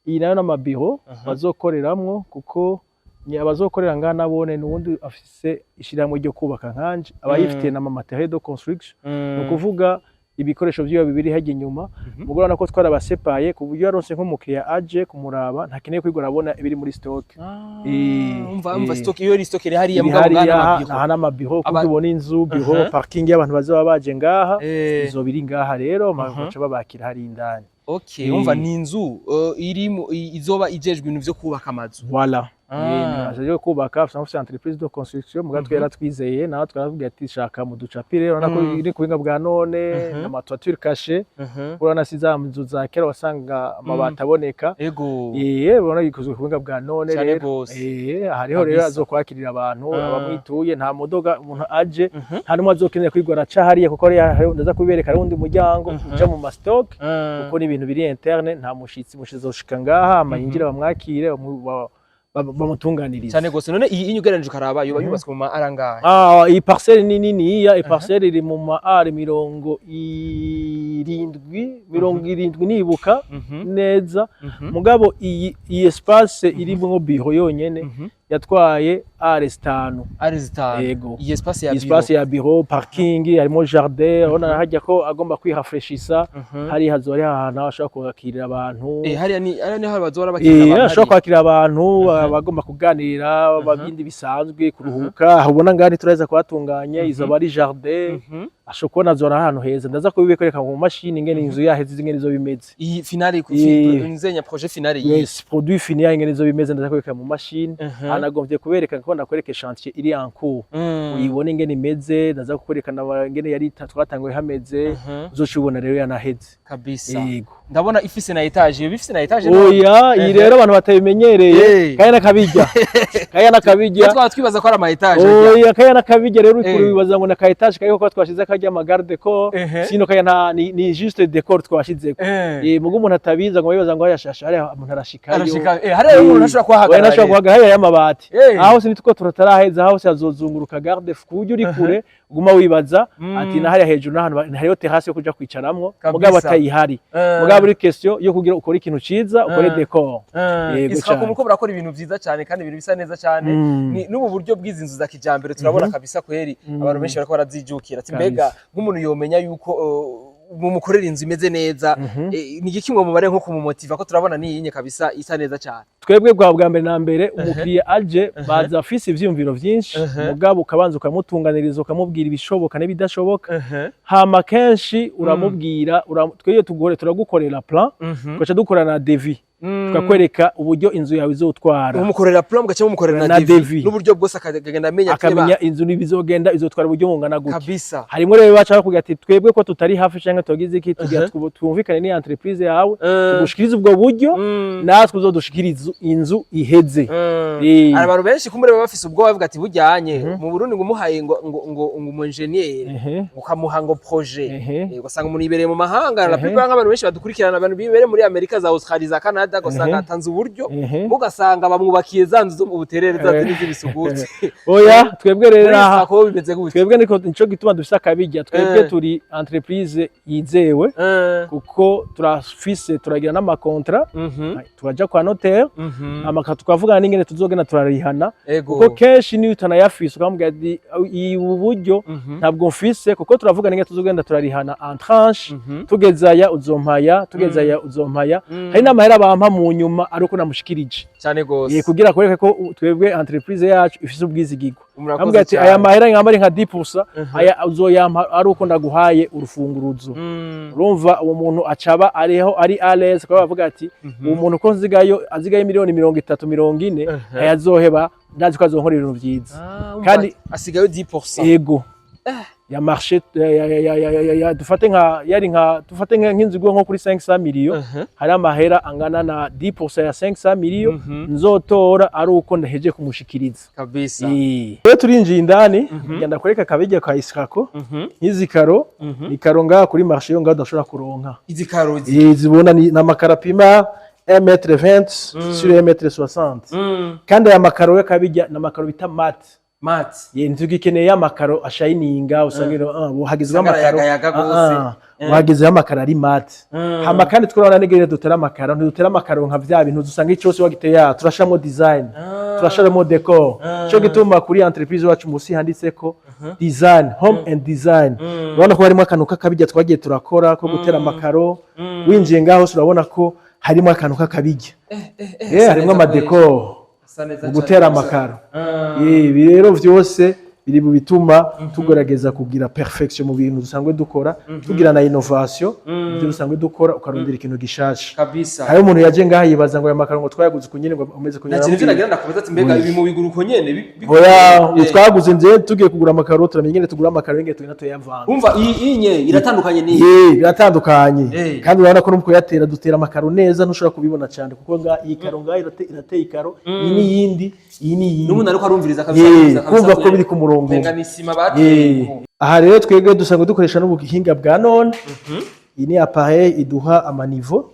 Iyi nayo n'amabiro bazokoreramwo, kuko ni abazokorera ngaha nabone n'uwundi afise ishirahamwe ryo kubaka nkanje, aba yifitiye na matériel de construction, ni ukuvuga ibikoresho vyiwe bibiri hajya inyuma. Mugabo urabona ko twarabasepaye, ku buryo yaronse nk'umukiriya aje kumuraba ntakeneye kwigora abona ibiri muri stock. Umva, stock iyo ari stock iri hariya, Iri mugabo hariya, ngana amabiro. Aha n'amabiro, kuko ubona inzu biro, parking y'abantu bazoba baje ngaha izoba iri ngaha rero, baca babakira hari indani. Okay, umva, ni inzu iri izoba ijejwe ibintu vyo kubaka amazu. Voilà. Aje kubaka, afite entreprise de construction, mugabo twe yaratwizeye nawe twaravuga ati shaka mu ducapire. Urabona ko iri ku buhinga bwa none, ama toiture cachée. Urabona si za nzu za kera wasanga amabati aboneka. Urabona ikozwe ku buhinga bwa none Cane rero. gose. Hariho rero azokwakirira abantu abamwituye, nta modoka umuntu aje, nta n'umwe azokenera kwigora aca hariya, kuko hariya ndaza kubereka hari uwundi muryango uja mu ma stock, kuko ni ibintu biri interne, nta mushitsi azoshika ngaha hama yinjire bamwakire, bamutunganirize. Cyane gose. None iyi ugereranije ukaraba, yoba yubatswe mu ma arangahe? Ah, iyi parcelle ni niniya, iyi parcelle iri mu ma are 70, 70 nibuka neza. Mugabo iyi espace irimwo biro yonyene yatwaye are 5. Are 5? Yego. Iyi espace ya Espace ya bureau, parking, harimo jardin. Urabona hajya ko agomba kwirafreshisa, hari hazoba ari ahantu aho ashobora kwakirira abantu. Hariya ni aho bazora bakirira abantu. Ashobora Hariya. kwakira abantu bagomba kuganira bindi bisanzwe, kuruhuka. Aho ubona ngaha ntituraza kuhatunganya, izoba ari jardin. Ashobora kubona zora ahantu heza, ndaza kubikwereka mu mashini ingene inzu yaheze, ingene izo bimeze. Iyi finale nzenya projet finale iyi. Yes, produit fini yayo ingene izo bimeze ndaza kubikwereka mu mashini. Anagombye kubereka ko ndakwereka chantier iri en cours, uyibone ingene imeze. Ndaza kukwereka na ingene yari twatanguye hameze, uzoca ubona rero yanaheze. Kabisa. Yego. Ndabona ifise na étage, iyo ifise na étage. Oya, iyi rero abantu batabimenyereye, kaya nakabijya. Twaba twibaza ko ari ama étage ajya. Oya, kaya nakabijya rero, uri wibaza ngo na ka étage kariko ko twashize kajya ama garde corps. Sino kaya nta ni juste décor twashizeko. Mugo umuntu atabiza ngo bibaza ngo hayashasha hariya umuntu arashikayo. Arashika, hariya umuntu ashobora Oya, kuhahagarara. ntashobora guhagarara hariya y'amabati. Aho hose nitwo turataraheza, aho hose hazozunguruka garde ku buryo uri kure uguma wibaza ati na hariya hejuru n'ahantu hariyo terrasse yo kuja kwicaramwo, mugabo atayihari. Mugabo uri question yo kugira ukore ikintu ciza, ukore décor. Yego. Isaka, Cane. muko murakora ibintu vyiza cyane kandi ibintu bisa neza cyane. N'ubu buryo bw'izi nzu za kijambere turabona kabisa kweri abantu benshi bariko barazijukira. Ati mbega nk'umuntu yomenya yuko mumukorera inzu imeze neza, ni igiki ngo mubare nko kumumotiva, ko turabona niyinye kabisa isa neza cyane? Twebwe bwa mbere na mbere, umukiriya aje baza afise ivyiyumviro vyinshi, mugabo ukabanza ukamutunganiriza, ukamubwira ibishoboka n'ibidashoboka. Hama kenshi uramubwira, twebwe tugore turagukorera plan, tugaca dukora na devis, tukakwereka uburyo inzu yawe izotwara. Umukorera plan, mugaca mumukorera na Na devis, devis. n'uburyo bwose akagenda amenya ati, Akamenya inzu nibizogenda, izotwara uburyo bungana gutya. Harimo rero baca bakubwira ati: "Twebwe ko tutari hafi canke tugize iki, tugira twumvikane n'iyi entreprise yawe, tugushikirize ubwo buryo, natwe uzodushikiriza inzu iheze." Hari abantu benshi kumbure baba bafise ubwoba, bavuga ati bujyanye mu Burundi ngo umuhaye ngo umu engineer, ukamuha ngo projet, ugasanga umuntu yibereye mu mahanga, la plupart nk'abantu benshi badukurikirana, abantu bibereye muri Amerika, za Australia, za Canada, ugasanga atanze uburyo, ugasanga bamwubakiye za nzu zo mu Buterere, za zindi z'ibisuguti. Oya, twebwe rero Muri aha Isako bimeze gute? Twebwe nico gituma dufise akabirya. Twebwe turi entreprise yizewe, kuko turafise, turagira n'ama contrats, turaja kwa notaire, amaka tukavugana n'ingene tuzogenda turarihana, kuko kenshi niyo utanayafise ukamubwira ati: "Ubu buryo ntabwo mfise", kuko turavugana ingene tuzogenda turarihana en tranche, tugezaya uzompaya, tugezaya uzompaya. Hari n'amahera bampa mu nyuma ari uko namushikirije. Cyane gose. Kugira kwereke ko twebwe entreprise yacu ifise ubwizigirwa. Murakoze Ambwira ati: cyane. "Aya mahera nkamba ari nka 10%, aya uzoyampa ari uko ndaguhaye urufunguruzo." Urumva uwo muntu acaba ariho ari à l'aise, kuko bavuga ati: "Uwo muntu ko nzigayo, azigayo miliyoni 30, 40, ayazoheba, ndazi ko azonkorera ibintu vyiza." Kandi asigayo 10%. Ego, ya marché ya dufate nka yari nka dufate nk'inzu igura nko kuri 500 millions, hari amahera angana na 10% ya 500 millions nzotora ari uko ndaheje kumushikiriza. Rero turinjiye indani, ngenda kwereka akabirya ka Israko. Nk'izi karo ni karo ngaha kuri marché yo ngaho udashobora kuronka. Izi karo izi? Zibona ni amakaro apima 1m20 sur 1m60. Kandi aya makaro y'akabirya ni amakaro bita mat. Mat. Ye, ntitugikeneye amakaro ashayininga, usanga rero hagezweho Usanga amakaro arayagayaga gose. Hagezeho amakaro ari mat. Hama kandi twurabona n'ingene dutera amakaro. Ntidutera amakaro nka vya bintu usanga icose wagiteye, ya turashiramo design, turashiramo décor. Cyo gituma kuri entreprise wacu musi handitseko design, home and design. Urabona ko harimo akantu k'akabirya twagiye turakora ko gutera amakaro. Winjiye ngaho hose urabona ko harimo akantu k'akabirya, harimo ama décor mu gutera amakaro. Ibi rero vyose biri mu bituma tugerageza kugira perfection mu bintu dusanzwe dukora, tugira na innovation mu byo dusanzwe dukora, ukarondera ikintu gishasha. Hariho umuntu yaje ngaha yibaza ngo aya makaro ngo twayaguze uku nyene, ngo ameze Na kintu kunyene. nagira ndakubaza ati: mbega ibi mu bigura uko nyene Oya, twaguze nje, tugiye kugura amakaro turamenya ingene tugura amakaro, ingene tugenda tuyavanga. Umva, iyi nye iratandukanye n'iyi. Biratandukanye. Kandi urabona ko no mu kuyatera dutera amakaro neza, ntushobora kubibona cyane, kuko nga iyi karo ngaha irateye ikaro, iyi ni iyindi, iyi ni iyindi. N'umuntu ariko arumviriza kabisa, arumviriza kabisa. Kumva ko biri ku murongo. Umenga ni isima bateye. Aha rero twebwe dusanzwe dukoresha n'ubuhinga bwa none. Iyi ni appareil iduha ama niveau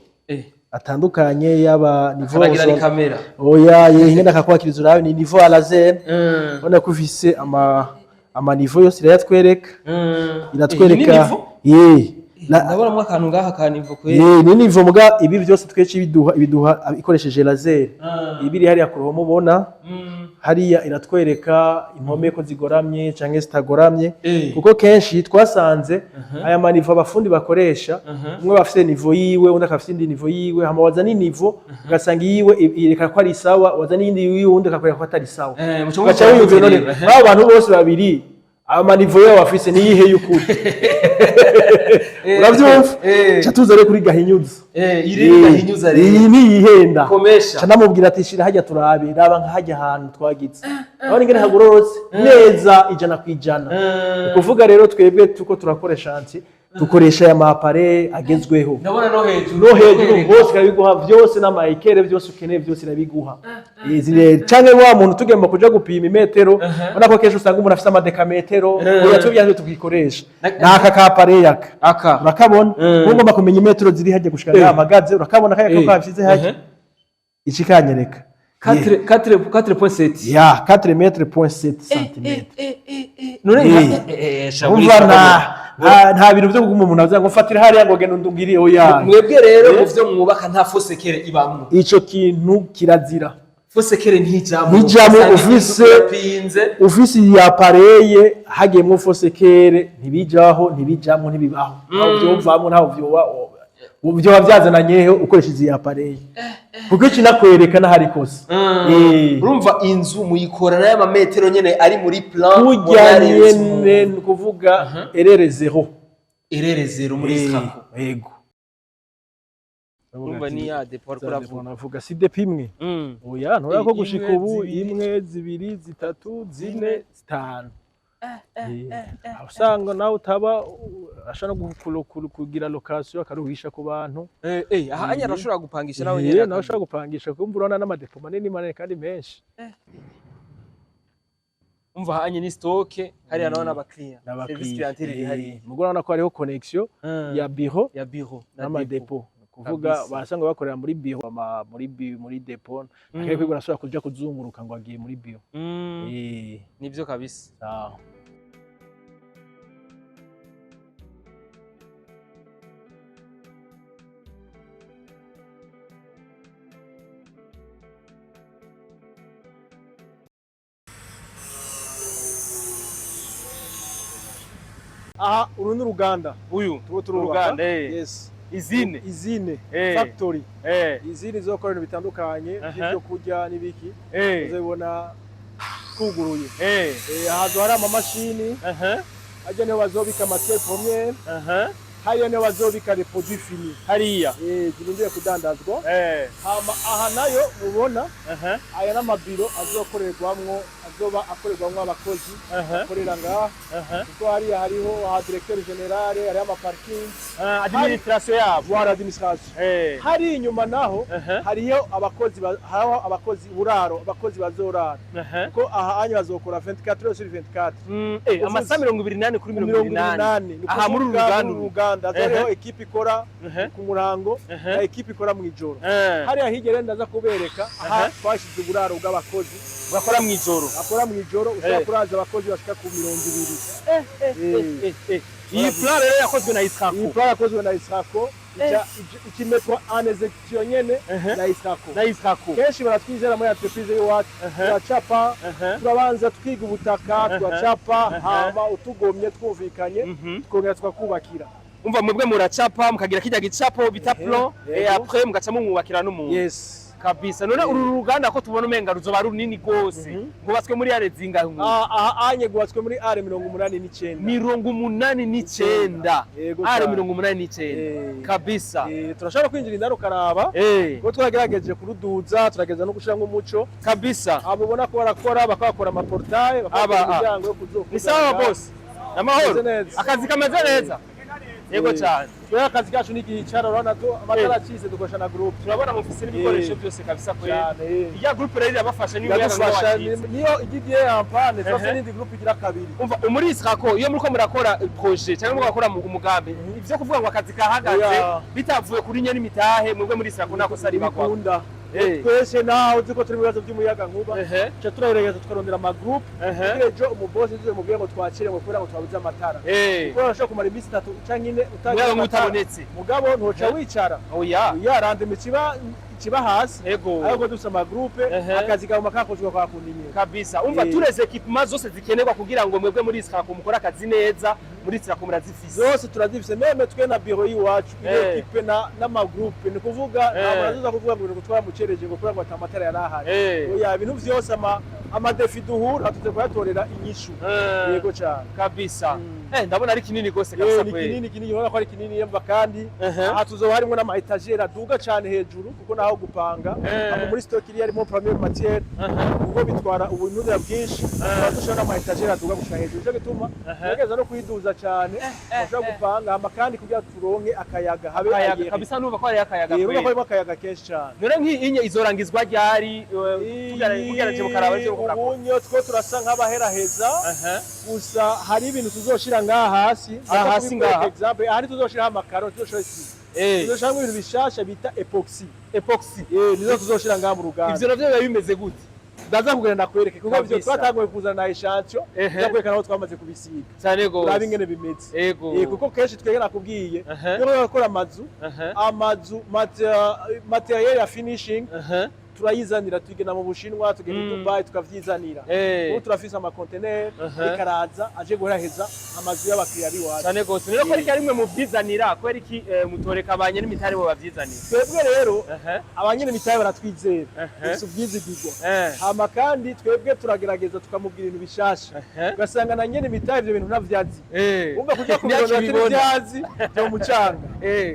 atandukanye, yaba niveau Karagira ni kamera. Oya, ye ingene akakwakiriza, urabe, ni niveau à laser. Ubona ko ufise ama niveau yose, irayatwereka, iratwereka. Iyi ni niveau? Ndabonamo akantu ngaha ka niveau kweli. Ye, ni niveau, muga ibi byose twece ibiduha ikoresheje laser. Ibi iri hariya ku ruhome, ubona hariya, iratwereka impome ko zigoramye canke zitagoramye. Kuko kenshi twasanze aya ma niveau abafundi bakoresha, umwe bafise niveau yiwe, undi akafise indi niveau yiwe, hama wazana niveau ugasanga iyiwe yereka ko ari sawa, wazana iyindi yiwe undi akakwereka ko atari sawa. Muco ugaca wiyumvira: none abo bantu bose babiri ama niveau yabo bafise niyihe y'ukuri? Uravyumva? Ca tuza rero kuri gahinyuza. Iri gahinyuza rero. Iyi ni yihenda. Komesha. Ca namubwira ati: "Shira hajya turabe, raba nka hajya ahantu twagize, urabona ingene hagororotse neza 100%." Ni kuvuga rero twebwe tuko turakoresha nti dukoresha aya ma appareil agezweho. Ndabona no hejuru. No hejuru hose irabiguha byose, n'ama équerre byose ukeneye byose irabiguha. Canke wa muntu tugomba kuja gupima imetero, ubona ko kenshi usanga umuntu afise ama décamètre. Oya, twebwe tubikoresha naka ka appareil aka. Aka. Urakabona, kuko ngomba kumenya imetero ziri hajya gushika ngaha mpagaze. Urakabona kaya ko kafise hajya iki kanyereka. 4 4 4.7. Ya, 4 mètres point 7 cm. None Umva, nta bintu byo kuguma umuntu avuga ngo mfatira hariya, ngo genda undungire, oya. Mwebwe rero mu vyo mwubaka nta faux équerre ibamwo? Ico kintu kirazira. Faux équerre ntijamwo. Ntijamwo. Usanga irapinze. Ufise iyi appareil, hagiyemwo faux équerre ntibijaho, ntibijamwo, ntibibaho, ntaho vyovamwo, ntaho vyoba. Byoba byazananye he ukoresheje iyi appareil, kuko ikinakwereka n'ahari ikosa. Urumva inzu muyikora n'aya mametero nyene ari muri plan. Kurya muyaretse nyene, ni ukuvuga erreur zéro. Erreur zéro muri Israko. Yego. Urumva ni ya dépôt ariko uravuga. Navuga si dépôt imwe. Oya, nturabona ko Imwe, gushika ubu zibiri. imwe, zibiri, zitatu, zine, zitanu. Aho usanga nawe utaba ashobora no kugira location, akaruhisha ku bantu. Aha anya arashobora gupangisha nawe Eh, nyene. nawe ushobora gupangisha, kumva urabona n'ama dépôts manini manini kandi menshi. Umva aha anye ni stock, hariya naho n'abakiriya, service N'abakiriya. clientèle iri hariya. Mugo urabona ko hariho connexion ya bureau ya bureau na n'ama dépôts, kuvuga Kabisa. basanga bakorera muri bureau, muri dépôt, akwiye kwigura asubira kuja kuzunguruka ngo agiye muri bureau. Nivyo kabisa. Sawa. Aha uru ni uruganda. Uyu Turiko turubaka. uruganda. Yes. Usine. Usine. Factory. Usine izokora ibintu bitandukanye by'ibyo kurya n'ibiki. Uzabibona twuguruye. Ahantu hari amamashini hajya niho bazobika matière première, hariya niho bazobika les produits finis. Hariya. Zirindiriye kudandazwa. Hama aha nayo mubona, aya n'amabiro azokorerwamwo, azoba akorerwamwo abakozi bakorera ngaha, kuko hariya hariho aha directeur général, hariho ama parking. Administration yabo. Voilà, administration. Hari inyuma naho hariyo abakozi hariho abakozi buraro, abakozi bazorara, kuko aha anya bazokora 24 heures sur 24. Amasaha 24 kuri mirongo mirongo ibiri n'ane. inani. Ni Aha muri uru kuvuga ruganda muri uru uru. ruganda hariho équipe ikora ku murango na équipe ikora mu ijoro. Hariya hirya rero ndaza kubereka aha twashize uburaro bw'abakozi bakora mu ijoro. Bakora mu ijoro, ushobora kuraza abakozi bashika ku 20. Iyi plan rero yakozwe na Israko. Iyi plan yakozwe na Israko, ikimetwa en exécution nyene na Israko. Na Israko. Kenshi baratwizera muri entreprise y'iwacu, turacapa, turabanza tukiga ubutaka, turacapa, hama utugomye twumvikanye, tukongera tukakubakira. Umva, mwebwe muracapa, mukagira kirya gicapo bita plan, et après mugaca mumwubakira n'umuntu. Yes. Kabisa. None uru ruganda ko tubona umenga ruzoba runini gose, rwubatswe muri are zingahe? Aha anye gubatswe muri are 89. 89. Yego Are cane. 89. Kabisa. Turashobora kwinjira indani ukaraba, kuko twagerageje kuruduza, turageza no gushiramwo umuco. Abo ubona ko barakora, bakakora ama portails, bakakora imiryango yo kuzokuza. Ni sawa boss, namahoro. Meze neza. Akazi kameze neza, yego cyane. Twebwe akazi kacu ni igicara, urabona amatara acitse dukoresha na groupe. Turabona mufise n'ibikoresho byose kabisa kweli. Cyane. Iya groupe rero irabafasha niyo umuyaga nkuba Iradufasha. wacitse. Niyo igiye en panne, turafise Ehe. n'indi groupe igira kabiri. Umva, muri Israko iyo muriko murakora projet cyangwa muriko murakora umugambi, ivyo kuvuga ngo akazi kahagaze bitavuye kuri nyene imitahe, mwebwe muri Israko nta kosa ribagwa. Bikunda twese, naho uzi ko turi mu bibazo by'umuyaga nkuba, tuca turagerageza tukarondera ama groupes, kugira ejo umubosi nzize mubwire ngo twakire ngo kubera ngo twabuze amatara, kuko urashobora kumara iminsi 3 canke 4 utagira Umuyaga nkuba amatara. utabonetse. Mugabo ntoca wicara. Oya. Yarande ikiba hasi, ariko dufise ama groupes, akazi kaguma kakozwe kwa kundi nyene. Kabisa. Umva, tous les équipements zose zikenerwa kugira ngo mwebwe muri Israko mukore akazi neza, muri Israko murazifise. Zose turazifise, même twe na bureau y'iwacu équipé na n'ama groupes, ni kuvuga nta muntu azoza kuvuga ngo ibintu twaramucereje ngo kubera ngo ata matara yari ahari. Oya, ibintu vyose ama défis duhura tuze kuyatorera inyishu. Yego cyane. Kabisa. Ndabona ari kinini gose kabisa Ni kweli. kinini kinini, ubona ko ari kinini yemva, kandi aha tuzoba harimo n'ama étagères aduga cyane hejuru, kuko naho gupanga. Hama muri stock iri harimo première matière, kuko bitwara ubununira bwinshi, tuba dushira n'ama étagères aduga gushika hejuru, nico gituma tugerageza no kuyiduza cyane, bashobora gupanga, hama kandi kugira turonke akayaga, habe Akayaga aéré. kabisa, numva ko ari akayaga Urumva ko kweli. harimo akayaga kenshi cyane. None nk'iyi izorangizwa ryari, tugerageje mukaraba ivyo murakora? Ubunyo two turasa nk'abaheraheza, gusa hari ibintu tuzoshira ngaha hasi. Aha hasi ngaha? Exemple, ahari tuzoshiraho amakaro, tuzoshira isima, tuzoshiramo ibintu bishasha bita epoxy. Epoxy. Nizo tuzoshira ngaha mu ruganda. Ivyo navyo biba bimeze gute? Ndaza kugenda ndakwereke, kuko ivyo twatanguye kuzana na échantillon, ndakwereka naho twamaze kubisiga. Cyane gose. Urabe ingene bimeze. Kuko kenshi twebwe nakubwiye, iyo bakora amazu, amazu matériel ya finishing, Turayizanira, tugenda mu Bushinwa, tugenda i Dubai, tukavyizanira. Ubu turafise amakonteneri ikaraza aje guheraheza amazu y'abakiriya b'iwacu. Cyane gose. Rero ko ari rimwe mu vyizanira, kubera iki mutoreka ba nyene imitari bo bavyizanira? Twebwe rero abanyene imitahe baratwizera, dufise ubwizigirwa. Hama kandi twebwe turagerageza tukamubwira ibintu bishasha, ugasanga na nyene imitahe ivyo bintu ntavyazi. Umva, kuja kubirondera atari Ntiyakibibona. vyazi vyomucanga.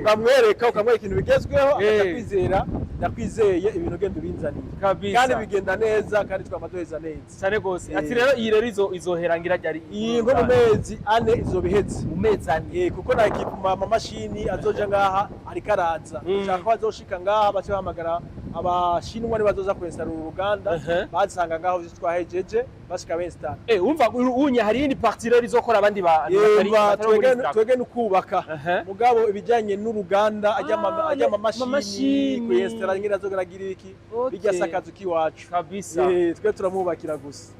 Uramwereka, ukamwereka ibintu bigezweho, akaca kwizera: "Ndakwizeye, ibintu genda ubinzanire." Kandi bigenda neza, kandi twama duheza neza. Cyane gose. Ati rero iyi rero izohera ngira ryari? Iyi ngo mu mezi 4 izoba iheze. Mu mezi 4. Kuko na équipe, amamashini azoja ngaha ariko araza. Ushaka ko azoshika ngaha, bace bahamagara abashinwa nibazoza kwensitara uru ruganda, basanga ngaho ivyo twahejeje, bashika bensitara. Umva, unya hari iyindi partie rero izokora abandi bantu Yemba, batari muri twege Instagram. twege nukubaka. Mugabo ibijyanye n'uruganda, ajya ajya amamashini amamashini. kuyensitara nyine azogeragira iki, bijya sakazu kiwacu. Twe turamwubakira gusa.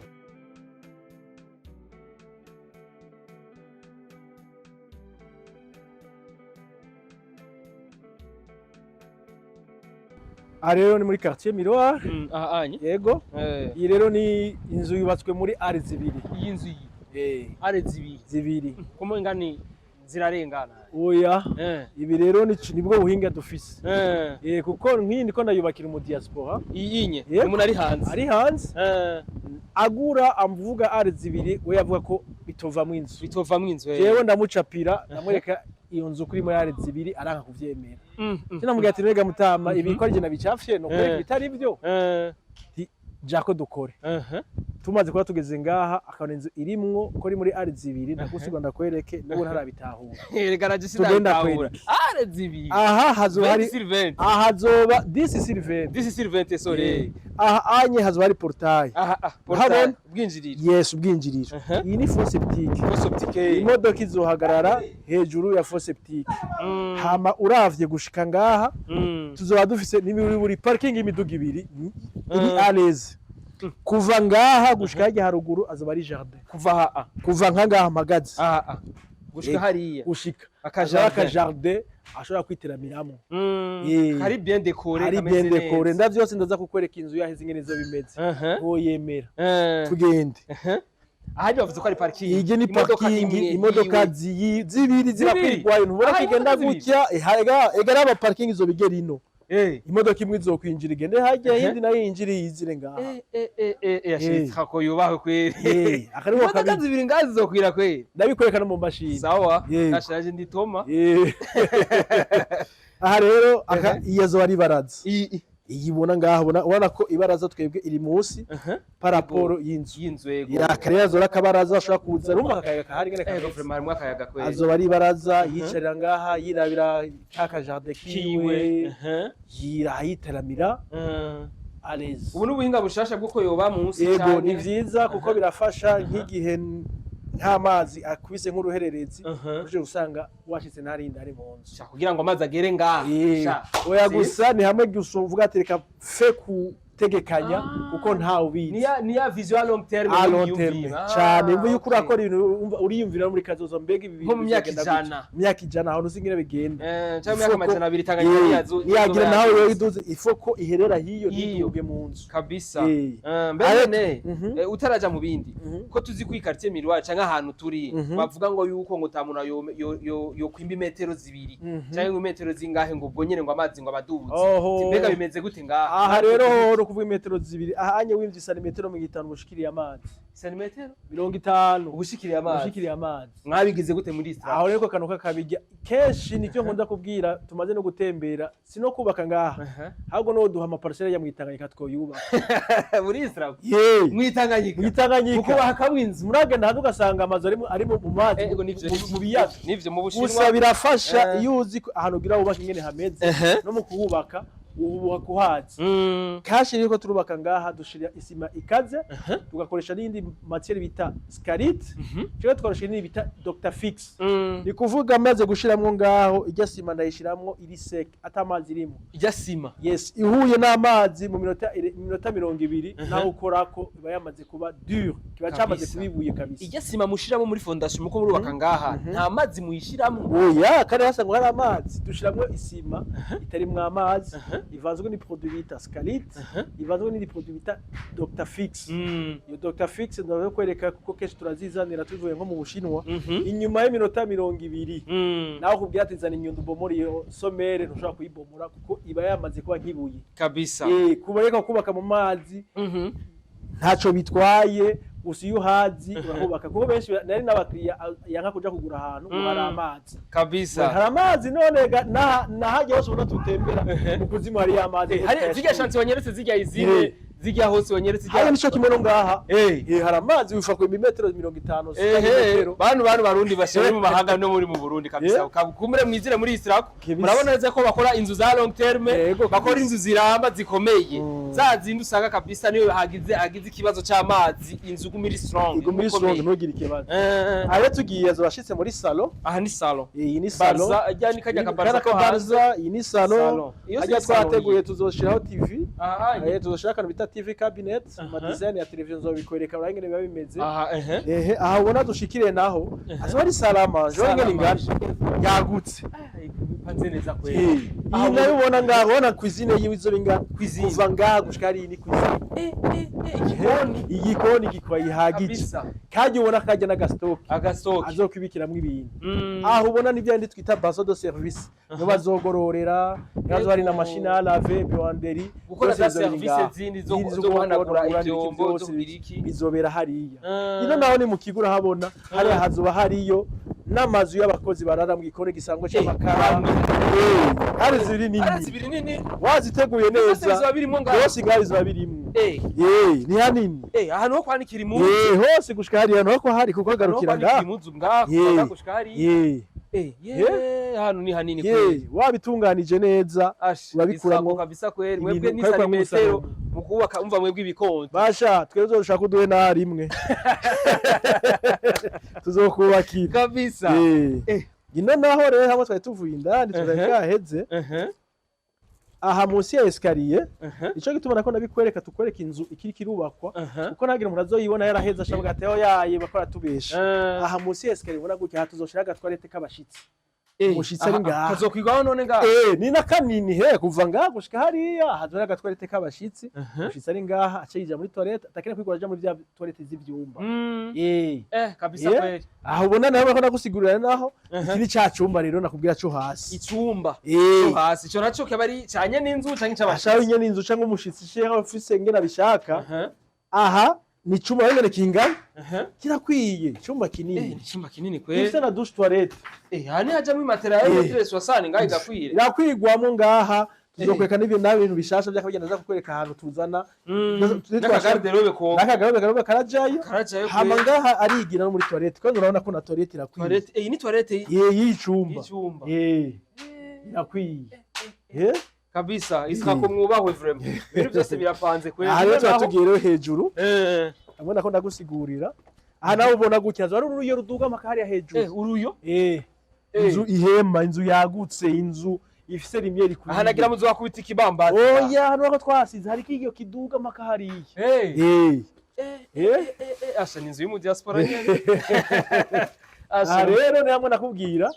Aha rero ni muri quartier Miroir. Aha anye. Yego. Iyi rero ni inzu yubatswe muri ares zibiri. Iyi nzu iyi are zibiri? Zibiri. Kuma ingani zirarengana? Oya. Ibi rero nibwo buhinga dufise. Kuko nk'iyi ndiko ndayubakira mu diaspora. Iyi inye? Yego. Umuntu ari hanze? Ari hanze. Agura amuvuga are zibiri, we yavuga ko bitovamwo inzu. Bitovamwo inzu. Jewe ndamucapira, ndamwereka iyo nzu kuri muri are zibiri, aranka kuvyemera. Sinamubwira ati: "Rega mutama, ibi ko ari je nabicafye no kwereka ibitari byo." Jako dukore. Tumaze kuba tugeze ngaha, akabona inzu irimwo ko ari muri are zibiri. Ndagusigwa, ndakwereke, n'ubu ntarabitahura. Rega naje Tugenda sinabitahura. kwereke. Are zibiri. Aha hazoba hari 20 sur 20. Aha hazoba 10 sur 20. 10 sur 20, sorry. Aha anye hazoba hari portail. Aha, ah, Uhabona? portail, ubwinjiriro. Yes, ubwinjiriro. Iyi ni fosse septique. Fosse septique. Imodoka izohagarara hejuru ya fosse septique. Hama uravye gushika ngaha, tuzoba dufise n'ibiri buri parking y'imiduga ibiri iri à l'aise. Kuva ngaha gushika hirya haruguru azoba ari jardin. Kuva aha, ah. Kuva nka ngaha mpagaze Aha, ah, gushika hariya. Gushika Aka azoba jardin. aka jardin ashobora kwiteramiramwo. Kari bien décoré. Hari Kameze bien décoré. neza. Nda vyose ndaza kukwereka inzu yaheze ingene izo bimeze, ntiwoyemera. Tugende. Ahandi bavuze ko ari parking. Iyi ni Imodoka parking. imwe Imodoka yiwe. zibiri zirakwirwayo, ntubona Ah, ko igenda imodoka zibiri. gutya. Ega ega parking izobigera ino. Imodoka imwe izokwinjira igende harya, iyindi nayo yinjire yizire ngaha. Yashitse ko yubahwe kweri. Aka niho Imodoka kabiri. zibiri ngazi zizokwira kweri. Ndabikwereka no mu mashini. Sawa. Yego. Kashaje nditoma. Aha rero aka iyi azoba ari ibaraza. Iyi? Iyi ubona ngaha, ubona ko ibaraza twebwe iri munsi par rapport y'inzu. Y'inzu, yego. Iraka rero azoba ari akabaraza ashobora kuza, urumva akayaga kahari ngene Ego, kameze. vraiment harimwo akayaga kweri. Azoba ari ibaraza, yicarira ngaha, yirabira ka jardin kiwe. kiwe, yiteramira à l'aise. Ubu ni ubuhinga bushasha bw'uko yoba munsi Yego, canke- ni vyiza kuko birafasha nk'igihe nk'amazi akubise nk'uruhererezi, uje usanga washitse ntarindi ari mu nzu. Sha, kugira ngo amazi agere ngaha. Sha. Oya, Si? gusa ni hamwe gusa uvuga ati reka fe kutegekanya, kuko ntawe ubizi. Ni ya vision à long terme. À long Yiyumvira. terme cane. Umva, yuko urakora ibintu, umva, uriyumvira no muri kazoza, mbega ibi Nko mu bintu myaka bizogenda gute? 100. Mu myaka 100, aho ntuzi ingene bigenda. Cyangwa imyaka Ifoko- 200 Tanganyika niyagira izoba nawe yaduze. iduze, ifoko iherera hiyo, Hiyo. ntiduge mu nzu. Kabisa. Mbere none utaraja mu bindi, ko tuzi ko quartier Miroir canke ahantu turi bavuga ngo yuko ngo ta muntu yo kwimba imetero 2 canke ngo imetero zingahe, ngo ubwo nyene ngo amazi ngo abaduze. Oho. Mbega bimeze gute ngaha? Aha rero ho no kuvuga imetero 2, aha anye wimvye santimetero 50 ubushikiriye amazi. Santimetero 50 ubushikiriye amazi. Ubushikiriye amazi. Mwabigize gute muri Istra? Aho rero ko kantu kakabijya kenshi nicyo nkunda kubwira, tumaze no gutembera, si no kubaka ngaha, ahubwo no duha amaparcelle ya mwitanganyika twoyubaka. Muri Istra? Ye. Mwitanganyika? Mwitanganyika. Mukubaka inzu? Muragenda hanze ugasanga amazu ari mu mazi, Ego, nivyo. mu biyaga. Nivyo, mu Bushinwa. Gusa birafasha Eh. iyo uzi ko ahantu ugira wubaka ingene hameze, no mu kuhubaka uhubuha kuhazi. Kashi rero ko turubaka ngaha, dushira isima ikaze, tugakoresha n'iyindi matière bita scarite, cyangwa tugakoresha n'iyindi bita Dr Fix. Ni kuvuga maze gushiramwo ngaho ijya sima, ndayishiramwo iri sec, ata amazi irimo. Ijya sima? Yes, ihuye n'amazi mu minota 20 naho ukorako iba yamaze kuba dur, kiba cyamaze Kabisa. kuba ibuye kabisa. Ijya sima mushiramo muri fondation muko murubaka ngaha, nta mazi muyishiramwo? Oya, kandi hasa ngo hari amazi. Dushiramwo isima itarimwo amazi. Ivanzwe ni produit bita Scalite, ivanzwe n'indi produit bita Dr Fix. Iyo Dr Fix ndakwereka kuko kenshi turazizanira tuvuye nko mu Bushinwa. Inyuma y'iminota 20, nawe kubwira ati zana inyundo ubomora iyo sommaire, ntushobora kuyibomora kuko iba yamaze kuba nk'ibuye. Kubareka kubaka mu mazi ntaco bitwaye, gusa iyo uhazi urahubaka, kuko benshi nari n'abakiriya yanka kuja kugura ahantu ngo hari amazi. Hari amazi none nahajya hose ubona tutembera mu kuzimu hari amazi. Hari zirya chantier wanyeretse, zirya izine, zirya hose wanyeretse. Hariya Zirya nico kimwe no ngaha. Hari amazi, wifa ku metero 50 metero. Bantu barundi bashoboye mu mahanga no muri mu Burundi kabisa. Kumure mwizire muri Israko. Murabona neza ko bakora inzu za long terme, bakora inzu ziramba zikomeye. Za zindi usanga kabisa niyo hagize ikibazo c'amazi, inzu iguma iri strong. Iguma iri strong, ikomeye. ntugire ikibazo. Aha rero tugiye azobashitse muri salon. Aha ni salon. Iyi ni salon. Barza ajya ni kajya kabarza ko hanze. Barza, iyi ni salon. Salon. Iyo si Hajya salon. twateguye tuzoshiraho TV. Aha. Tuzoshiraho akantu bita TV cabinet, ama design ya television nzobikwereka, urabona ingene biba bimeze. Aha ehe. Ehe, aha ubona dushikire naho azoba ari salle à manger, urabona ingene ingana, yagutse. Panze neza kweli. Iyi nayo ubona ngaho, ubona cuisine yiwe izoba ingana. Cuisine. Kuva ngaha gushika hariya ni cuisine. Igikoni. Igikoni gikwa gihagije. Kandi ubona kajya n'agastock Agastoki. azokubikiramwo ibintu. Aho ubona n'ibyo yandi twita bassin de service, niho bazogororera, niho hari na machine à laver, buanderie. Gukora byose za bizobera service ngaha. zindi zo Zindi zo guhanagura guhanagura n'ibiki ivyombo, zo byose kugira iki. bizobera hariya. Ino naho ni mu kigo, urahabona hariya hazoba hariyo n'amazu y'abakozi barara mu gikoni gisanzwe c'amakara. Hari zibiri Hari nini. zibiri nini. Waziteguye Byose neza. bizoba birimwo ngaho. Byose ngaho bizoba birimwo. Ni hanini. Ahantu ho kwanikira impuzu. Hose gushika hariya niho ko hari kuko Ahantu ho hagarukira kwanikira ngaha. impuzu ngaho, kuva gushika hariya. Hano ni hanini kweli. Wabitunganije neza, Ash, urabikuramwo isako kabisa kweli. ibintu, Mwebwe ni ukabikuramwo santimetero umusaruro. mu kubaka, umva mwebwe ibikonde. Basha, twebwe uzoshaka uduhe na rimwe tuzokubakira. Ino naho rero hamwe twari tuvuye indani twari twaheze aha munsi ya escalier. Ico gituma nako nabikwereka, tukwereka inzu ikiri kirubakwa, kuko ntagira umuntu azoyibona yaraheze ashavuga ati aho yaye bakora tubesha. Aha munsi ya escalier ubona gutya, aha tuzoshira agatwarete k'abashitsi. Umushitsi ari ngaha. Kazokwigwaho none ngaha? Ni na kanini he, kuva ngaha gushika hariya hazora agatwarete k'abashitsi. Umushitsi ari ngaha aca yinjira muri toilette, atakene kwigora aja muri vya toilette z'ivyumba. Kabisa kweli. Aho ubona nawe ko nagusigurira naho iki ni ca cumba rero nakubwira co hasi. Icumba cyo hasi, ico naco kiba ari canye n'inzu canke Ashaka c'abashitsi? nyene inzu canke umushitsi sheha ufise ngene abishaka. Aha ni icumba ngene kingana, kirakwiye, icumba kinini. Ni icumba kinini kweli. Gifise na douche toilette. Aha ni hajamwo imatera ya metero soixante ngaho igakwire. Irakwigwamo ngaha. Tuzokwereka n'ibintu n'ibintu bishasha by'akabigenda, aza kukwereka ahantu tuzana N'akagarde-robe ko n'akagarde-robe karajayo. Karajayo Hama kweli. ngaha arigira no muri toilette, kandi urabona ko na toilette irakwiye. Toilette, iyi ni toilette Y'icumba. y'icumba. Irakwiye. Kabisa, isaka mwubahwe vraiment, ibintu byose birapanze kweli. Aha rero tuba tugiye rero hejuru. Ndabona ko ndagusigurira aha nawe ubona gutya ari uruyo ruduga mpaka hariya hejuru. Uruyo. Inzu ihema, inzu yagutse, inzu ifise rimwe rikwiye. Aha nagira muzo wakubita ikibambazi. Oya, hano ko twasize hari ikiyo kiduga mpaka hariya. Asha, ni inzu yo mu diaspora nyene. Aha Asha. rero ni hamwe nakubwira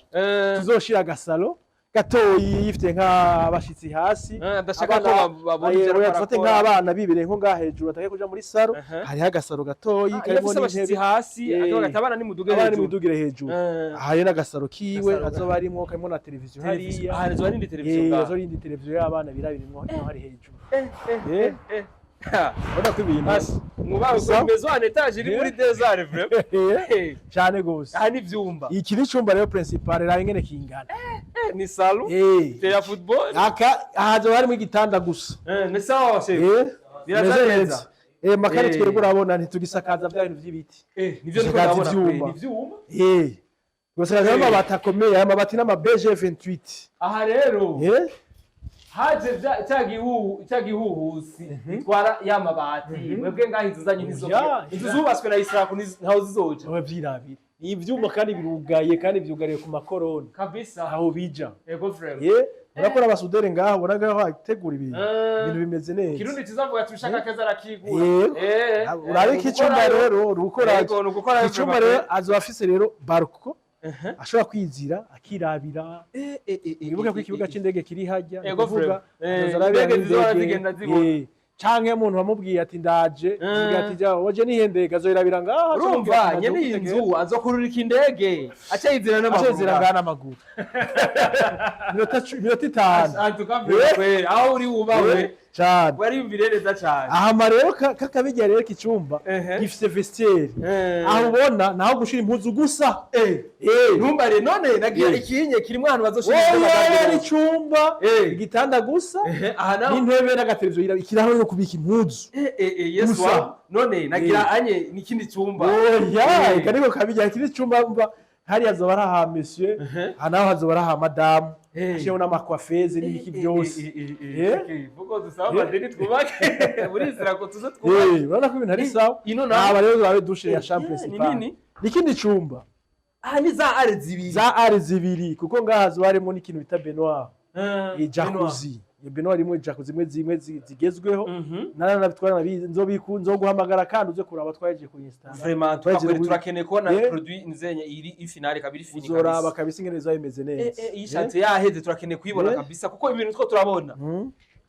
tuzoshira agasalo gatoyi yifite nk'abashitsi hasi. Ndashaka ko babona ivyo Oya, ariko dufate arakora. nk'abana bibereye nko ngaha hejuru batagiye kuja muri salon. Hariho agasalo gatoyi Iyo karimo afise abashitsi n'intebe. hasi, akavuga ati abana nimuduge Abana hejuru. nimudugire hejuru. Aha rero n'agasalo kiwe Agasaro azoba arimwo, karimo na televiziyo Televiziyo. hariya. Aha hazoba n'indi televiziyo ngaha. Azoba indi televiziyo y'abana birabirimwo ino hari hejuru. Urabona ko ibintu Asha, mwubahe. Gusa- Maison en étage iri muri desert vraiment. Cyane gose. Aha ni ivyumba. Iki ni icumba rero principal, raba ingene kingana. Ni salon. Ya football. Aka aha hazoba harimo igitanda gusa. Ni sawa chef. Birasa Bimeze neza. neza. Makare twebwe urabona ntitugisakaza bya bintu by'ibiti. Nivyo niko Dusakaza ndabona ivyuma. kweli, ni ivyuma. Gusa amabati akomeye, aya mabati n'ama BG 28. Aha rero haje cya gihuhusi gitwara ya mabati, mwebwe ngaho inzu zanyu nizo inzu zubatswe na Israel ntaho zizoja. Wowe vyirabire. Ni ivyuma kandi birugaye kandi vyugariye ku makoroni. Aho bija. Ego vraiment. Urakora abasudere ngaho, ubona ngaho hategura ibintu. Ibintu bimeze neza. Kirundi kizavuga ati ushaka keza arakigura. Yego. Urabe ko icumba rero rukora. Yego, ni ugukora. Icumba rero azoba afise rero balcon. Ashobora kwizira akirabira. Wibuke ko ikibuga c'indege kiri hajya, ni Ego, kuvuga frère. azoza arabira Indege zizohora n'indege. zigenda zibona. Canke umuntu wamubwiye ati ndaje, avuga ati jya waje nihendege, azoyirabira ngaha. Urumva nyene iyi nzu azokururika indege aca yizira n'amaguru. Acezira ngaha n'amaguru, iminota 5. En tout cas, kweli, aho uri wubawe. Cane. Wariyumvire neza cane. Ahama rero kakabijya rero, iki cyumba gifise vestiaire. Aho ubona naho gushira impuzu gusa. Ntumbare none nagira ikinye kirimo ahantu bazoshira. Oya, ni icyumba, igitanda gusa, Aha naho n'intebe n'agateleviziyo, ikirahure no kubika impuzu. Yes. Gusa. Wa none nagira anye n'ikindi cyumba. Oya, eka niko kabijya, ikindi cyumba mba hariya hazoba ari aha monsieur, aha naho hazoba ari aha madamu, hashireho n'ama coiffeuse n'ibiki byose. Vuga dusaba amadeni twubake, burizira ko tuze twubake. Urabona ko ibintu ari sawa. Ino naho Aba rero zabe douche ya chambre Ni principale. nini. Ikindi cyumba. Aha ni za are zibiri. Za ari zibiri, kuko ngaha hazoba harimo n'ikintu bita baignoire, jacuzzi. Iyo baignoire imwe, jacuzzi imwe zimwe zigezweho. Naranabitwara, nzobiku nzoguhamagara kandi uze kuraba twahejeje kuyinsitara. Vraiment, Twahejeje turakeneye kubona produit nzenye iri finale kabiri fini. Uzoraba kabisa. kabisa ingene bizaba bimeze neza. Iyi chantier yaheze, turakeneye kuyibona kabisa, kuko ibintu two turabona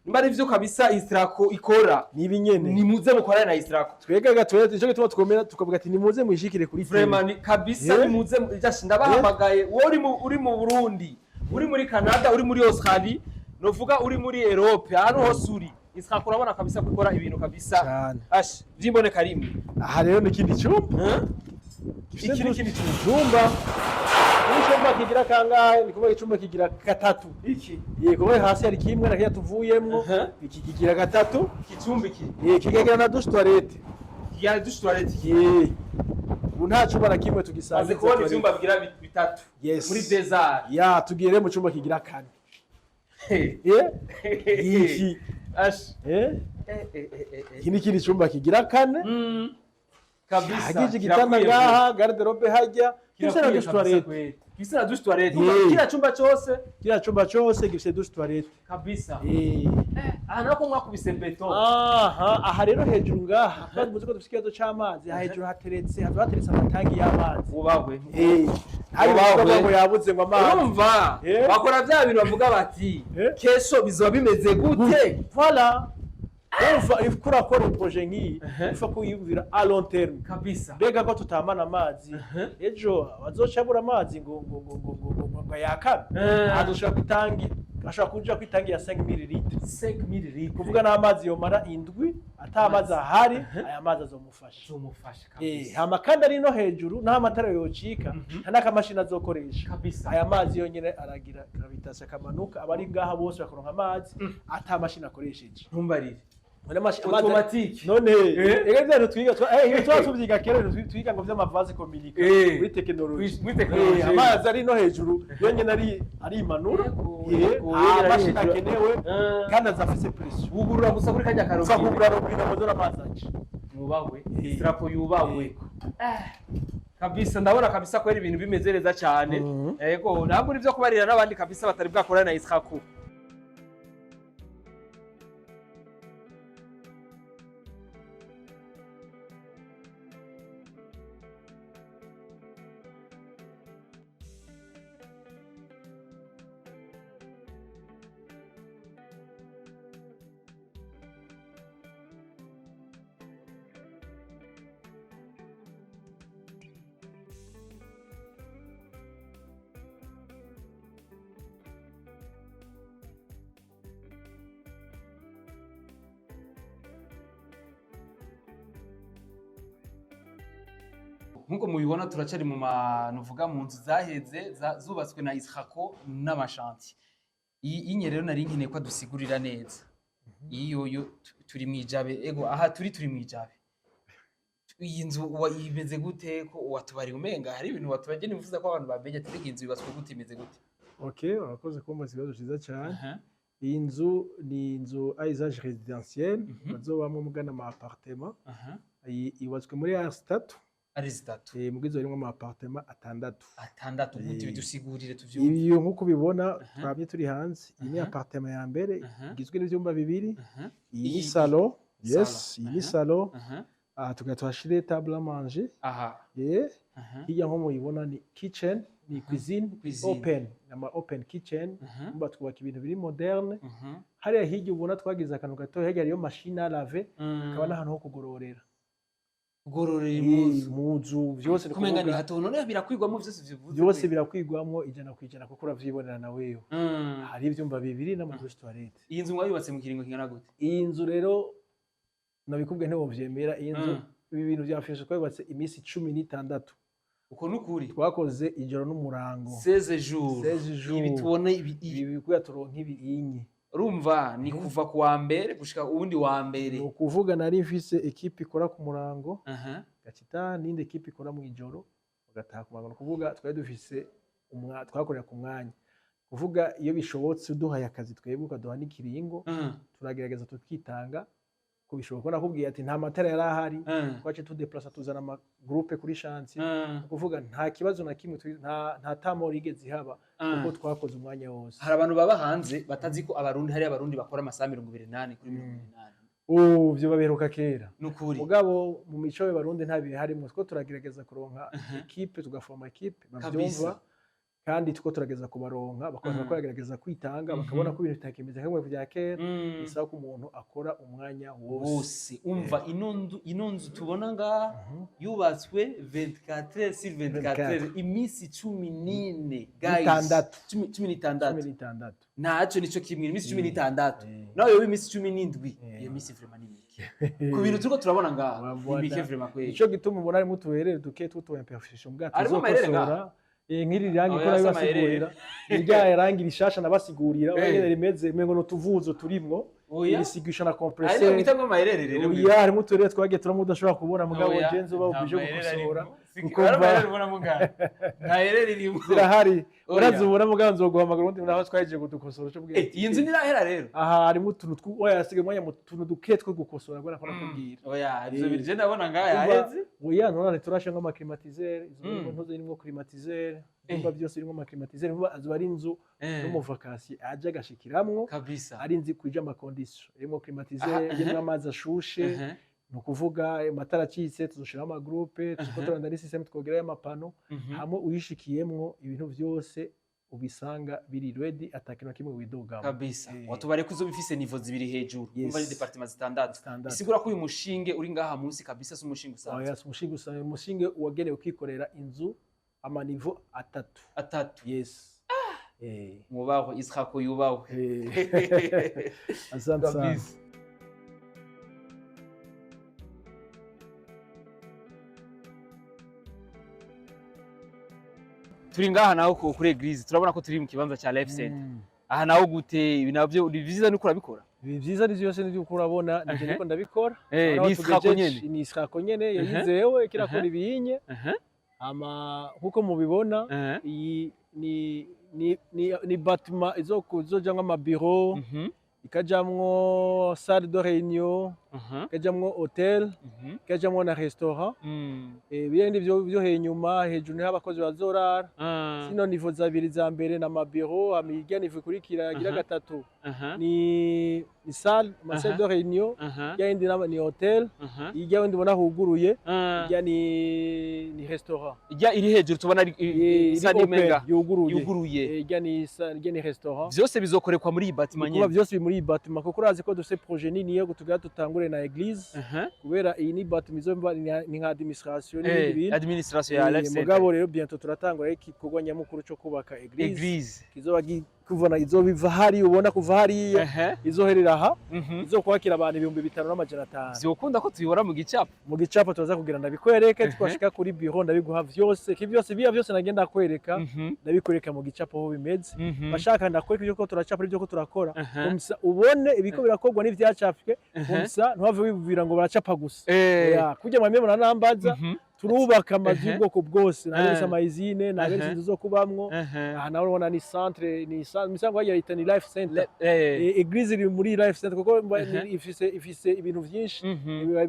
nimba ari vyo kabisa Israko ikora. Ni ibinyene. Nimuze mukorane na Israko. Twebwe gatoya, nico gituma twomera tukavuga ati nimuze mwishikire kuri Vraiment, ni kabisa. Nimuze just ndabahamagaye, wowe uri mu Burundi, uri muri Canada, uri muri Australie, novuga uri muri Europe, ahantu hose uri, Israko urabona kabisa ko ikora ibintu kabisa. Cyane. Ash vyimboneka rimwe. Aha rero ni ikindi cyumba. Iki ni ikindi cyumba. Ni icyumba kigira kangahe? Ni kuvuga icyumba kigira gatatu. Iki? Yego, we hasi hari kimwe na kirya tuvuyemwo, iki kigira gatatu. Iki cyumba iki? Kikagira na douche toilette. Kigira douche toilette iki? Ubu nta cyumba na kimwe tugisangiza Maze kubona toilette. ivyumba bigira bitatu Yes. muri desert. Ya, tugiye rero mu cyumba kigira kane. Iki. Ash. Iki ni ikindi cyumba kigira kane. Kabisa. Hagije igitanda Kirakwiye. ngaha, garde-robe hajya, gifise na Kirakwiye douche kabisa toilette. kweli. Gifise na douche toilette. Kila chumba chose. Kila chumba chose gifise douche toilette. Kabisa. Aha nako mwakubise béton. Aha, aha rero hejuru ngaha, kandi muzi ko dufite ikibazo c'amazi, aha hejuru hateretse, hazoba hateretse amatangi y'amazi. Ubahwe. Hari Ubahwe. ibikorwa ngo yabuze ngo amazi. Urumva bakora bya bintu bavuga bati kesho bizoba bimeze gute. Voilà. Urumva if kurakora projet nk'iyi, ifa kuyumvira à long terme. Kabisa. Mbega ko tutamana amazi, ejo bazoca abura amazi ngo yakame. Azoshobora kwitangi, ashobora kuja kwitangi ya 5000 litres. 5000 litres. Kuvuga n'amazi yomara indwi ata amazi ahari, aya mazi azomufasha. Azomufasha. Hama kandi ari no hejuru naho amatara yocika, nta n'akamashini azokoresha. Kabisa. Aya mazi yonyene aragira gravitation akamanuka, abari ngaha bose bakaronka amazi ata mashini akoresheje. Ntumbarire. None Automatique. None ega bya bintu twiga ibyo tuba tuvyiga kera, ibintu twiga ngo vy'ama vases communicants muri technologie. Muri technologie. Amazi ari no hejuru yonyene ari arimanura. Yego, Nta yonyene ari mashini hejuru. akenewe kandi aza afise pression. Wugurura gusa kuri kajya Uza karobine. kugura robine ngo dore amazi aje. Yubahwe. Israko yubahwe. Kabisa, ndabona kabisa ko ari ibintu bimeze neza cyane. Yego, ntabwo uri byo kubarira n'abandi kabisa batari bwakorana na Israko. Nk'uko mubibona, turacari mu mantu uvuga mu nzu zaheze zubatswe na Israko n'ama chantier. Iyi inye rero nari nkeneye ko adusigurira neza. Iyi yoyo turi mwijabe, ego aha turi mwijabe. Iyi nzu imeze gute, ko watubari umenga hari ibintu watubageni bifuza ko abantu bamenya ati iyi nzu yubatswe gute, imeze gute? Okay, urakoze kumbaza ikibazo cyiza cyane. Iyi nzu ni inzu à usage résidentiel, bazobamwo mugana ama appartement. Iyi yubatswe muri ares zitatu. Ari zitatu. Mu bwizo harimo ama appartement atandatu. Atandatu gute? Bidusigurire tuvyumve. Iyo nk'uko ubibona twamye turi hanze, iyi ni appartement ya mbere igizwe n'ivyumba bibiri. Iyi ni salon. Yes, iyi ni salon. Aha tugahita tuhashire table à manger. Aha. Hirya nko muyibona ni kitchen, ni cuisine. Cuisine. Open, ama open kitchen. Mba twubaka ibintu biri moderne. Hariya hirya ubona twagize akantu gato, hirya hariyo machine à laver, hakaba n'ahantu ho kugororera. Kugororera impuzu. Impuzu vyose, ni Kumenga ni kuvuga hato none birakwigwamo vyose bivuze. Byose birakwigwamwo 100%, kuko uravyibonera na wewe. Hari ivyumba bibiri n'ama douche toilette. Iyi nzu mwayubatse mu kiringo kingana gute? Iyi nzu rero, nabikubwiye, ntiwovyemera, iyi nzu, ibi bintu vya finition twubatse iminsi 16. Uko nukuri? Twakoze ijoro n'umurango. 16 jours? 16 jours. Ibi tubona ibi Ibi bikuya turonka ibi inye. Urumva ni kuva ku wa mbere gushika uwundi wa mbere. Ni ukuvuga nari mfise équipe ikora ku murango, gacita n'indi équipe ikora mu ijoro, bagataha ku murango. Ni ukuvuga twari dufise twakorera ku mwanya, kuvuga iyo bishobotse uduhaye akazi twebwe ukaduha n'ikiringo, turagerageza tukitanga ko bishoboka. Ko nakubwiye ati nta matara yari ahari, twace tudeplasa tuzana ama groupe kuri chantier. Ni ukuvuga nta kibazo na kimwe nta tamoro igeze ihaba, kuko twakoze umwanya wose. Hari abantu baba hanze batazi ko abarundi, hari abarundi bakora amasaha 28 kuri 28. Ubu byo babiheruka kera. Nukuri. Mugabo mu mico y'abarundi nta bihe harimo. Two turagerageza kuronka équipe, tugaforma équipe bavyumva, kandi two turageza kubaronka bakabona ko bagerageza kwitanga, bakabona ko ibintu bitakimeze nk'imwe vya kera. Bisaba ko umuntu akora umwanya wose. Wose. Umva, ino nzu tubona ngaha yubatswe 24 sur 24, iminsi 14, guys. N'itandatu. 16. 16. Ntacyo, nico kimwe, iminsi 16. Eh. Nawe yoba iminsi 17, Eh. iyo minsi vraiment ni mike ku bintu turiko turabona ngaha. Ni Urabona. mike vraiment kweli. Nico gituma ubona harimo utuherere duke tw'utu imperfection bwa Harimo amaherere ngaha? tuzokosora. Nk'iri rangi Oya, ko si nabibasigurira, ni rya rangi rishasha nabasigurira. Eh. Urabona rimeze umengo n'utuvuzo turimwo. Oya. Irisigisha na Ari compresseur. mwita ngo amaherere rero. Oya, harimo uturere twagiye turamo udashobora kubona, mugabo Oya, je nzoba nta obligé maherere gukosora. arimo. Kuko Hari amaherere ubona muganga? Nta herere irimo. Zirahari. Oya. Urazibona, mugabo nzoguhamagara ubundi naho twahejeje kudukosora uco bwenge. Eh, iyi nzu ntirahera rero. Aha harimo utuntu oya, hasigaye umwanya mu tuntu duke two gukosora, ngo nako nakubwira. Oya, ivyo Eh. bintu je ndabona ngaha Umva, yaheze. Oya, none turasha nk'ama climatiseur izo ntuzo irimo climatiseur, ibyumba byose birimo ama climatiseur. Umva, azoba ari inzu n'umu vacancier aje agashikiramwo, ari inzu ikwije ama condition, irimo climatiseur, irimo amazi ashushe. Ni ukuvuga amatara acitse tuzoshiraho ama groupe, tuko turanda ni système twogerayo ama panneaux. Hamwe uyishikiyemwo, ibintu byose ubisanga biri ready, atakintu na kimwe widogamo. Kabisa. Eh. Watubare ko izoba ifise niveau zibiri hejuru. Yes. Umva, ni département zitandatu. Zitandatu. Bisigura ko uyu mushinge uri ngaha munsi kabisa si umushinge usanzwe. Oya, si umushinge usanzwe, umushinge wagenewe kwikorera inzu ama niveau atatu. Atatu. Yes. Eh. Mwubahwe, Iskhako yubahwe. Eh. Asante sana. Kabisa. Turi ngaha naho kuri église, turabona ko turi mu kibanza cya Life Center. Aha naho gute? Ibi navyo ni vyiza nuko urabikora? Ibi byiza ni byose nibyo uko urabona nije niko ndabikora. Eh, Urabona ni aho Israko tugejeje, nyene. Ni Israko nyene yayizewe kirakora ibiyinye. Ama nkuko mubibona, iyi ni bâtiment izojamwo ama bureau, ikajamwo salle de réunion, ikajamwo hôtel, ikajamwo na restaurant. Ibindi byo henyuma hejuru niho abakozi bazorara. Sino niveau zabiri za mbere na ma bureau, hama irya niveau ikurikira yagira gatatu ni salle, ma salle de réunion, irya yindi ni hôtel, irya yindi ubona huguruye, irya ni restaurant. Ijya iri hejuru tubona ari isa Iri open, n'imenga yuguruye. Yuguruye. Irya ni restaurant. Vyose bizokorekwa muri iyi bâtiment Kuba nyene. byose biri muri iyi bâtiment, kuko urazi ko dufite projet nini yo tugira tutangure na église, kubera iyi ni bâtiment izomba ni nka administration n'ibindi bintu. Administration ya Life Center. Mugabo rero bientôt turatangura igikorwa nyamukuru cyo kubaka église. Église. Kizoba kuvana izobiva hari ubona kuva hariya, izoherera aha, izokwakira abantu 5500. Vyokunda ko tubibona mu gicapo? Mu gicapo tuza kugira ndabikwereke, twashika kuri bureau ndabiguha vyose, ki byose biya byose nagenda kwereka, ndabikwereka mu gicapo aho bimeze. Bashaka ndakwereka ibyo ko turacapa, ibyo ko turakora, comme ça ubone ibiko birakorwa n'ivyacapwe, comme ça ntuhave wibwira ngo baracapa gusa. Ya, kurya mwamye muranambaza, turubaka amazu y'ubwoko bwose, naberetse ama usine, naberetse inzu zo kubamwo. Aha nawe urabona ni centre, ni misango hariya yita ni Life Center. Église iri muri Life Center kuko ifise ibintu vyinshi,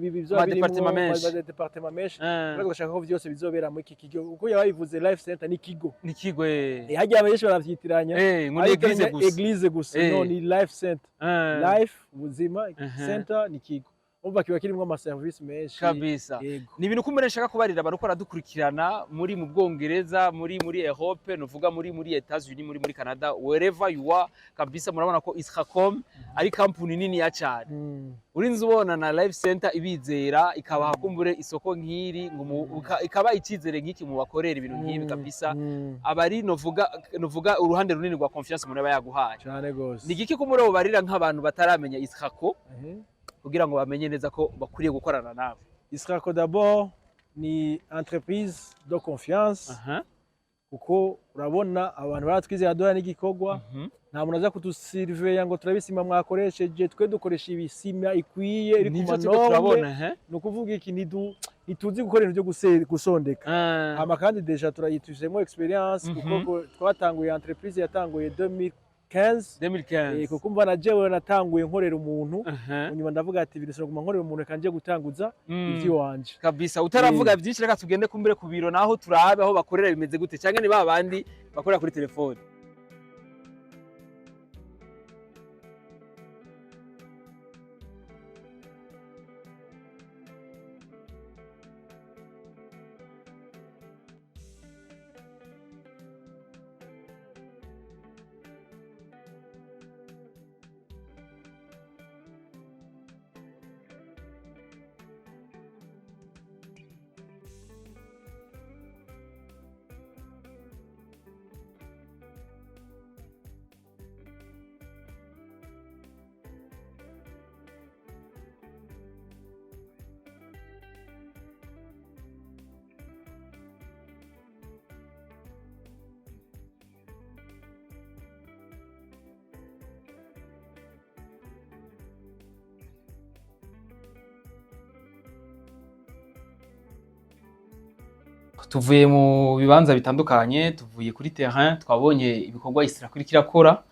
bizoba Ama birimwo département menshi. ama département menshi. Ariko tugashaka ko vyose bizobera muri iki kigo, kuko yababivuze Life Center ni ikigo. Ni ikigo. Harya benshi baravyitiranya. Ngo ni église gusa. Église gusa. No, ni Life Center. Life, ubuzima, center ni ikigo. Umva, kiba kirimwo ama service menshi. Kabisa. Yego. Ni ibintu kumbere nshaka kubarira bariko baradukurikirana muri mu Bwongereza, muri Europe, nuvuga muri Etats-Unis, muri Canada, wherever you are. Kabisa murabona ko Isracom ari kampuni nini ya cyane. Urinze ubona na Life Center ibizera, ikabaha kumbure isoko nk'iri ngo ikaba icyizere nk'iki mu bakorera ibintu nk'ibi, kabisa abari novuga uruhande runini rwa confiance umuntu aba yaguhaye. Cane gose. Ni igiki kumure barira nk'abantu bataramenya Israco kugira ngo bamenye neza ko bakwiriye gukorana nawe? Israco d'abord ni entreprise de confiance, kuko urabona abantu baratwizera, duhora n'igikorwa. Nta muntu aza kudusurveilla ngo turabe isima mwakoresheje. Twe dukoresha ibisima ikwiye, iri ku Nivyo turiko ma normes. turabona, he. Ni ukuvuga iki? Ntituzi gukora ibintu byo gusondeka. Hama kandi déjà turayituzemo expérience, kuko twatanguye, entreprise yatanguye 2015. 2015. Kuko mva na jewe natanguye nkorera umuntu, nyuma ndavuga ati ibintu sinaguma nkorera umuntu, reka nje gutanguza ivy'iwanje. Kabisa, utaravuga byinshi, reka tugende kumbere ku biro naho turabe aho bakorera bimeze gute, cyangwa ni ba bandi bakorera kuri telefone. Tuvuye mu bibanza bitandukanye, tuvuye kuri terrain, twabonye ibikorwa Israko iriko irakora.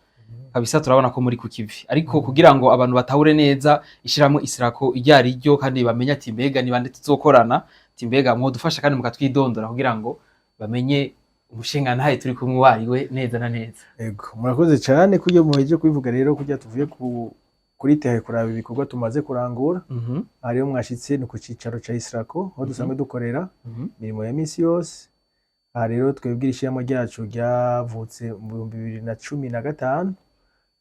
Kabisa turabona ko muri ku kivi, ariko kugira ngo abantu batahure neza ishirahamwe Israko iryo ari ryo, kandi bamenye ati mbega ni bande tuzokorana, ati mbega mwodufasha kandi mukatwidondora kugira ngo bamenye umushingantahe turi kumwe uwo ari we neza na neza. Ego, murakoze cyane kuryo muheje kubivuga. Rero kurya tuvuye kuri terrain kuraba ibikorwa tumaze kurangura, aha rero mwashitse ni ku cicaro ca Israko, aho dusanzwe dukorera imirimo ya misi yose. Aha rero twebwe ishyirahamwe ryacu ryavutse mu 2015.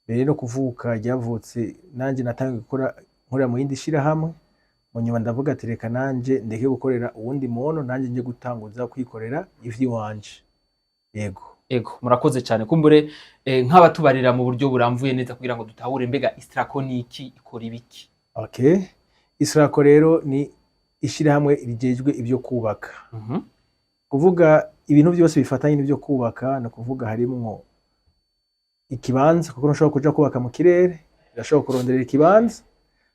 Mbere no kuvuka ryavutse, nanjye natangiye gukora nkorera mu yindi shyirahamwe. Mu nyuma ndavuga ati reka nanjye ndeke gukorera uwundi muntu, nanjye nje gutanguza kwikorera ivy'iwanje. Yego. Ego, murakoze cyane. Kumbure nk'abatubarira mu buryo buramvuye neza kugira ngo dutahure, mbega Israko ni iki, ikora ibiki? Okay. Israko rero ni ishyirahamwe rijejwe ibyo kubaka. Kuvuga ibintu byose bifatanye n'ibyo kubaka, ni ukuvuga harimwo ikibanza, kuko ntushobora kuja kubaka mu kirere, irashobora kuronderera ikibanza.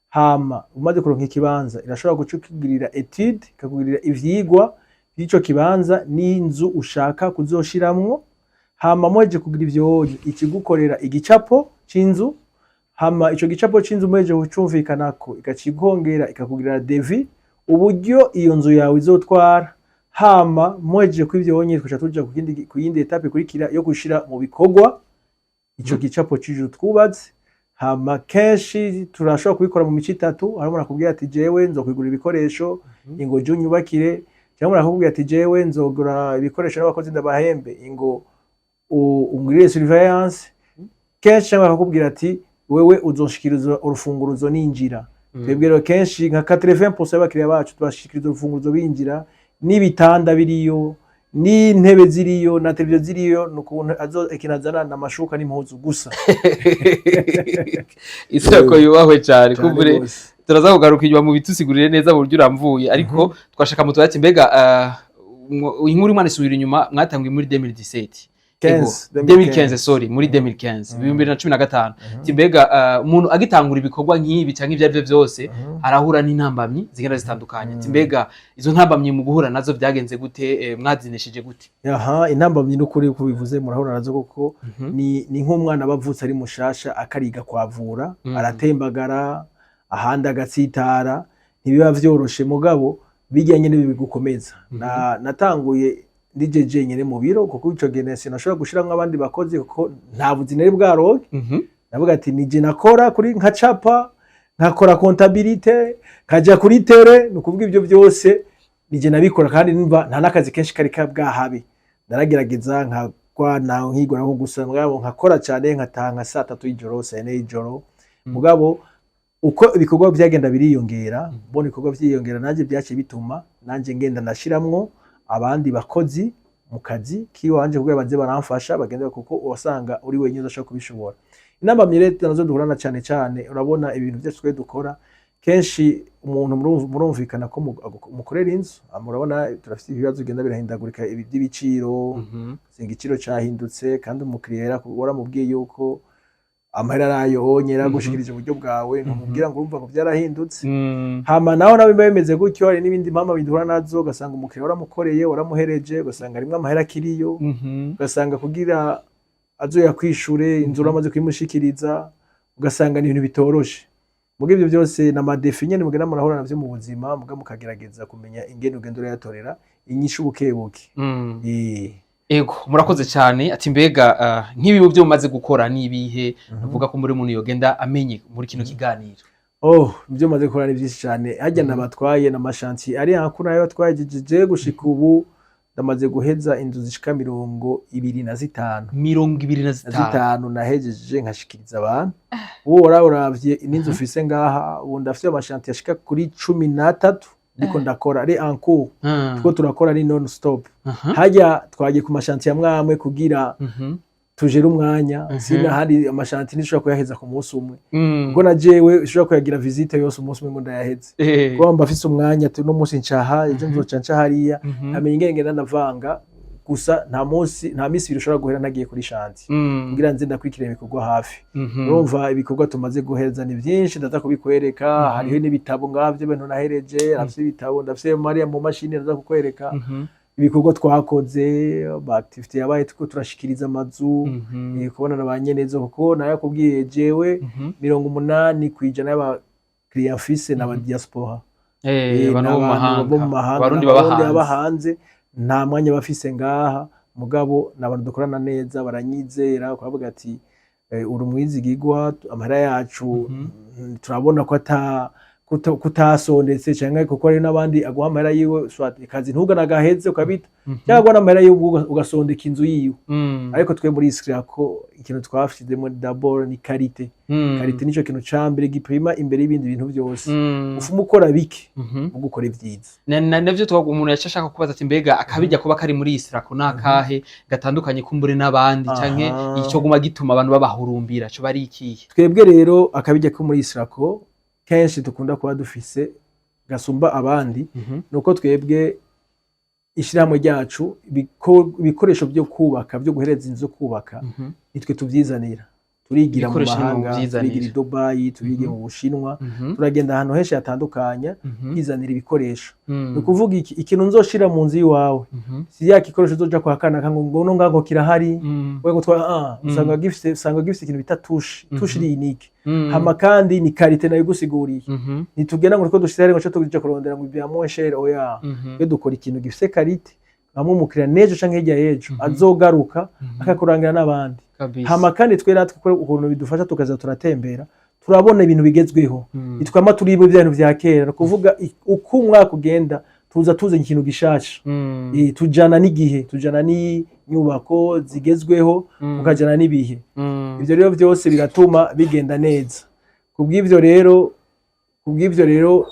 Hama umaze kuronka ikibanza, irashobora guca ikugirira étude, ikakugirira ivyigwa by'ico kibanza n'inzu ushaka kuzoshiramwo. Hama muhejeje kugira ivyo, ikigukorera igicapo c'inzu. Hama ico gicapo c'inzu muhejeje kucumvikanako, igaca ikongera ikakugirira devis, uburyo iyo nzu yawe izotwara. Hama muhejeje kw'ivyo wonyene, tugaca tuja ku yindi étape ikurikira yo gushira mu bikorwa ico gicapo c'inzu twubatse. Hama kenshi turashobora kubikora mu mico itatu. Hari umuntu akubwira ati jewe nzokwigura ibikoresho, ingo je unyubakire, cyangwa umuntu akakubwira ati jewe nzogura ibikoresho n'abakozi ndabahembe, ingo ungirire surveillance. Kenshi cyangwa akakubwira ati wewe uzonshikiriza urufunguruzo ninjira. Twebwe rero kenshi nka 80% y'abakiriya bacu tubashikiriza urufunguruzo binjira, n'ibitanda biriyo, n'intebe ziriyo, na televiziyo ziriyo. Ni ukuntu ikintu azana ni amashuka n'impuzu gusa. Isoko yubahwe cyane. Cane Kumbure gose. turaza kugaruka inyuma mu bitusigurire neza mu buryo uramvuye, ariko twashaka mu tubaye mbega inkuru imana isubira inyuma, mwatanguye muri 2017. Ego, 15. 2015, sorry, muri 2015, 2015. Ati mbega umuntu agitangura ibikorwa nk'ibi cyangwa ibyo ari byo byose arahura n'intambamyi zigenda zitandukanye. Ati mbega izo ntambamyi mu guhura nazo byagenze gute, mwazinesheje gute? Aha, intambamyi n'ukuri uko bivuze murahura nazo, kuko ni nk'umwana aba avutse ari mushasha, akariga kwavura, aratembagara, ahandi agatsitara, ntibiba vyoroshe. Mugabo bijya nyene bigukomeza. Natanguye ndije jenyene mu biro, kuko ico gihe sinashobora gushiramwo abandi bakozi kuko nta buzi nari bwaronke. Ndavuga ati nije nakora kuri nkacapa. Nkakora comptabilité, nkajya kuri terrain. Ni ukuvuga ibyo byose nije nabikora, kandi numva nta n'akazi kenshi kari bwahabe. Naragerageza nkagwana, nkigora nko gusa, mugabo nkakora cyane, nkataha nka saa 3 y'ijoro, saa 4 y'ijoro. Mugabo uko ibikorwa byagenda biriyongera, mbona ibikorwa byiyongera, nanjye byaciye bituma nanjye ngenda ndashiramwo abandi bakozi mu kazi kiwanje kugira baze baramfasha bagende, kuko wasanga uri wenyine udashobora kubishobora. Inama rero nazo duhurana cyane cyane, urabona ibintu byose twe dukora, kenshi umuntu murumvikana ko mukorera inzu. Murabona turafite ibibazo bigenda birahindagurika, ibi by'ibiciro. Igiciro cyahindutse kandi umukiriya waramubwiye yuko amahera arayo yaragushikirije uburyo bwawe, ntumubwira ngo urumva ngo byarahindutse. Hama naho nawe biba bimeze gutyo, hari n'ibindi mpamvu biduhura nazo, ugasanga umukiriya waramukoreye, waramuhereje, ugasanga harimwo amahera akiriyo, ugasanga kugira azoyakwishure inzu uramaze kuyimushikiriza, ugasanga ni ibintu bitoroshe. Muga ibyo byose ni ama défis nyene mugenda murahura navyo mu buzima, muga mukagerageza kumenya ingene ugenda urayatorera inyishu bukebuke. Ego, murakoze cyane. Ati mbega nk'ibi byo mumaze gukora ni ibihe uvuga ko muri umuntu yogenda amenye muri kino kiganiro? Oh, ibyo maze gukora ni byinshi cyane. Harya nabatwaye n'ama chantiers ari hakuru nayo twagejeje gushika ubu, ndamaze guheza inzu zishika 25. 25? Na zitanu nahejeje nkashikiriza abantu. Ubu uravye n'inzu ufise ngaha, ubu ndafise ama chantiers ashika kuri 13 ndiko ndakora, ari en cours. Two turakora ari non stop. Harya twagiye ku ma chantiers amwe amwe kugira tujere umwanya. Sina hari ama chantiers ntishobora kuyaheza ku munsi umwe, kuko na jewe ushobora kuyagira visite yose umunsi umwe ngo ndayaheze, kuko mba mfise umwanya ati uno munsi ncaha, ejo nzoca nca hariya, nkamenya ingene ngenda ndavanga. Gusa nta munsi, nta minsi 2 ushobora guhera ntagiye kuri chantier kugira nze ndakurikirana ibikorwa hafi. Urumva ibikorwa tumaze guheza ni byinshi, ndaza kubikwereka. Hariho n'ibitabo ngaha by'ibintu nahereje, ndafise ibitabo, ndafise mariya mu mashini, ndaza kukwereka ibikorwa twakoze, ba activité yabaye, turiko turashikiriza amazu, kubonana ba nyenezo, kuko narakubwiye jewe 80% y'abakiriya mfise ni aba diaspora. Abantu bo mu n'abantu bo mu mahanga, mahanga, Abarundi baba n'Abarundi baba hanze. hanze nta mwanya bafise ngaha, mugabo ni abantu dukorana neza, baranyizera, bakavuga ati uri umwizigirwa, amahera yacu turabona ko ata kutasondetse canke, kuko hari n'abandi aguha amahera yiwe, soit akazi ntugana agaheze ukabita, cyangwa aguha n'amahera yiwe ugasondeka inzu yiwe. Ariko twe muri Iskra ko ikintu twashizemo d'abord ni qualité. Qualité nico kintu ca mbere gipima imbere y'ibindi bintu byose. Ufuma ukora bike mu gukora ibyiza. Navyo twavuga, umuntu yaca ashaka kubaza ati mbega akabijya kuba kari muri Israko nakahe gatandukanye kumbure n'abandi, canke ico guma gituma abantu babahurumbira co bari ikihe? Twebwe rero akabijya ko muri Israko kenshi dukunda kuba dufise gasumba abandi, nuko twebwe ishirahamwe ryacu ibikoresho byo kubaka, byo guhereza inzu zo kubaka, nitwe tuvyizanira, turigira mu Ibikoresho nimwe mahanga, muvyizanira. turigira i Dubai, turigira mu Bushinwa, turagenda ahantu henshi hatandukanye twizanira ibikoresho. Ni ukuvuga iki ikintu nzoshira mu nzu iwawe, si ya gikoresho uzoja kwa kanaka ngo no ngaho kirahari, we ngo twa usanga gifise ikintu bita touche, touche iri unique. Hama kandi ni qualité nayo igusiguriye. Ntitugenda ngo niko dushira ngo tuja kurondera ngo ibya moins cher, oya. Twe dukora ikintu gifise qualité, hamwe umukiriya n'ejo canke hirya y'ejo azogaruka akakurangira n'abandi. Hama kandi twe natwe kuko ukuntu bidufasha, tukaza turatembera, turabona ibintu bigezweho. Nitwama turi bya bintu vya kera. Ni ukuvuga uko umwaka ugenda tuza tuzanye ikintu gishasha. Tujana n'igihe, tujana n'inyubako zigezweho, tukajana n'ibihe. Ivyo rero byose biratuma bigenda neza. Kubw'ivyo rero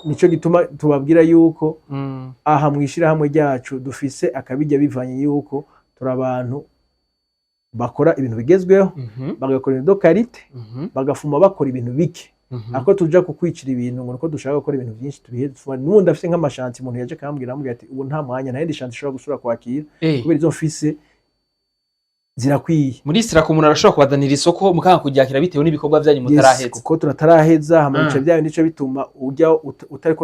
nico gituma tubabwira yuko aha mw'ishirahamwe ryacu dufise akabijya, bivanye yuko turi abantu bakora ibintu bigezweho, bagakora ibintu de qualité, bagafuma bakora ibintu bike. Ako tuja kukwicira ibintu ngo nuko dushaka gukora ibintu byinshi tubihe. N'ubundi afise nk'ama chantiers, umuntu yaje akambwira, ambwira ati ubu nta mwanya, nta yindi chantier ishobora gusubira kwakira kubera izo mfise zirakwiye. Muri Israko umuntu arashobora kubazanira isoko mukanga kuryakira bitewe n'ibikorwa byanyu Yes, mutaraheza? Kuko turataraheza. Hama bica bya bindi, nico bituma ujya utariko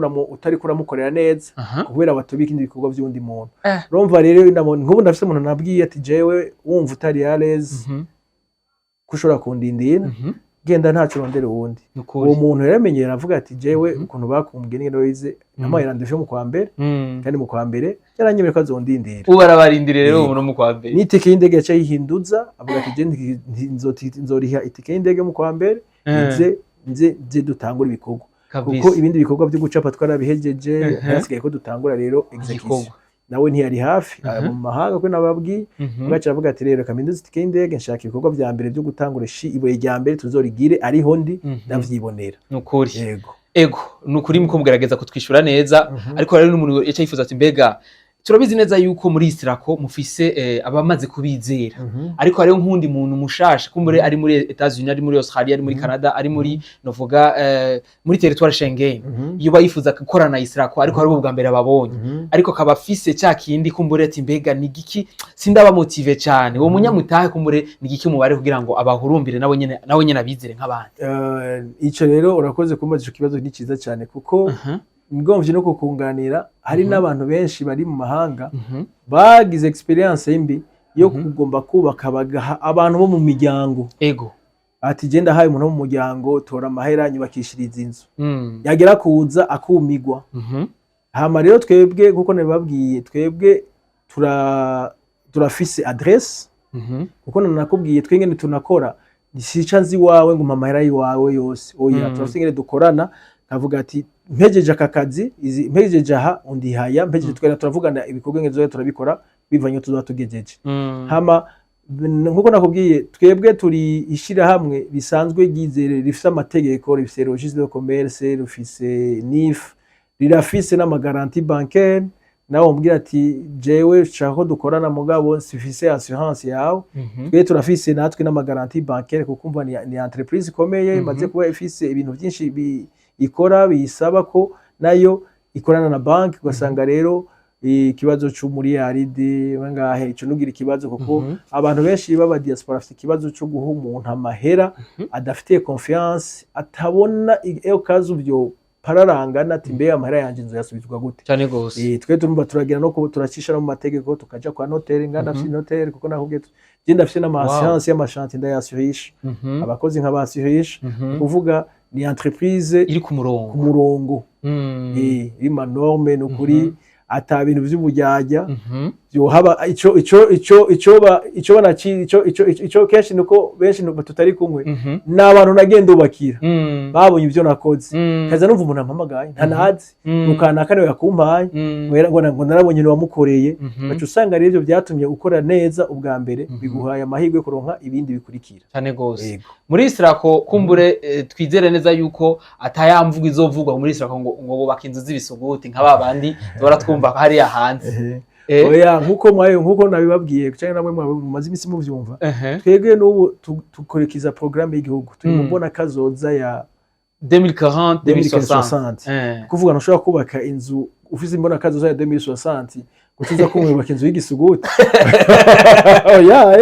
uramukorera neza, kubera batubika ibindi bikorwa by'undi muntu. Urumva rero nk'ubu ndafise umuntu nabwiye ati jewe wumva utari à l'aise ko ushobora kundindira, genda, ntaco, urondera uwundi. Nukuri. Uwo muntu yaramenyera, avuga ati jewe ukuntu bakumbwiye n'ingene wize, namuhaye rendez-vous mu kwa mbere, kandi mu kwa mbere yaranyemereye ko azondindira. Ubu arabarindiriye rero. Yego. Umuntu mu kwa mbere. N'itike y'indege yaciye ayihinduza, avuga ati je nzoriha itike y'indege mu kwa mbere, nze nze nze dutangure ibikorwa. Kuko ibindi bikorwa byo gucapa twarabihejeje, hasigaye ko dutangura rero exécution. Igikorwa. Nawe ntiyari hafi, ari mu mahanga ko nababwiye. Bwaca aravuga ati: "Rero kaminduza itike y'indege, nshaka ibikorwa vya mbere byo gutangura shi ibuye rya mbere tuzorigire ariho ndi, ndavyibonera." Nukuri. Yego. Ego, nukuri muko mugerageza kutwishyura neza, ariko rero n'umuntu yaca yifuza ati: "Mbega turabizi neza yuko muri Israko mufise abamaze kubizera, ariko hariho nk'undi muntu mushasha kumbure ari muri Etats-Unis, ari muri Australia, ari muri Canada, ari muri novuga muri territoire Schengen, yoba yifuza gukorana na Israko, ariko hari ubwa mbere ababonye, ariko akaba afise cya kindi kumbure ati: mbega ni giki sindaba motivé cyane?" Uwo munyamutahe kumbure ni giki mubare kugira ngo abahurumbire nawe nyene abizere nk'abandi? Ico rero urakoze kumbaza ico kibazo, ni cyiza cyane kuko ngomvye no kukunganira, hari n'abantu benshi bari mu mahanga bagize expérience mbi yo kugomba kubaka bagaha abantu bo mu miryango, ati: "Genda haye umuntu wo mu muryango, tora amahera nyubakishiriza inzu." Yagera kuza akumigwa. Hama rero twebwe, kuko nabibabwiye, twebwe turafise adresse, kuko nanakubwiye twe ngene tunakora, sica nzi iwawe ngo mpa amahera yiwawe yose, oya. Turafise ingene dukorana, nkavuga ati: "Mpejeje aka kazi izi, mpejeje aha undihaya, mpejeje." Twera turavugana ibikorwa ngene tuzoba turabikora bivanye tuzoba tugejeje. Hama nkuko nakubwiye, twebwe turi ishirahamwe risanzwe ryizere, rifise amategeko, rifise registre de commerce, rifise NIF, rirafise n'ama garantie bancaire. Nawe umbwira ati: "Jewe nshaka ko dukorana, mugabo sifise assurance yawe." Twe turafise natwe n'ama garantie bancaire, kuko umva ni entreprise ikomeye, imaze kuba ifise ibintu byinshi ikora biyisaba ko nayo ikorana na banki. Ugasanga rero ikibazo c'umuriyaridi bangahe, ico nugira ikibazo, kuko abantu benshi b'aba diaspora bafite ikibazo cyo guha umuntu amahera adafitiye confiance, atabona iyo kazi vyo pararangana, ati: "Mbe amahera yanje nzoyasubizwa gute?" Cyane gose. Twe turumva turagira no turacisha no mu mategeko, tukaja kwa notaire ngana ndafise notaire, kuko nakubwiye je ndafise n'ama assurance y'ama chantier, ndayasurisha, abakozi nkabasurisha. Kuvuga ni entreprise iri ku murongo. Ku murongo, iri ma norme, nukuri ata bintu vy'uburyarya vyohaba. Ico banaci ico kenshi nuko benshi tutari kumwe, ni abantu nagenda ubakira, babonye ivyo nakoze, kaza numva umuntu ampamagaye ntanazi, ukanaka niwe yakumpaye, ngo narabonye wamukoreye. Baca usanga rero ivyo byatumye ukora neza ubwa mbere, biguhaye amahirwe yo kuronka ibindi bikurikira. Cyane gose. Yego. Muri Israko kumbure twizere neza yuko atayamvuga izovugwa muri Israko ngo bubaka inzu z'ibisuguti nka ba bandi duhora twumva hariya hanze. Oya, nkuko mwayo, nkuko nabibabwiye canke namwe mumaze imisi muvyumva, twebwe n'ubu tukurikiza programme y'igihugu, turi mu mbona kazoza ya 2040, 2060. 2060. Kuvuga ntushobora kubaka inzu ufise imbona kazoza ya 2060 gutuza ko mwubaka inzu y'igisuguti, oya.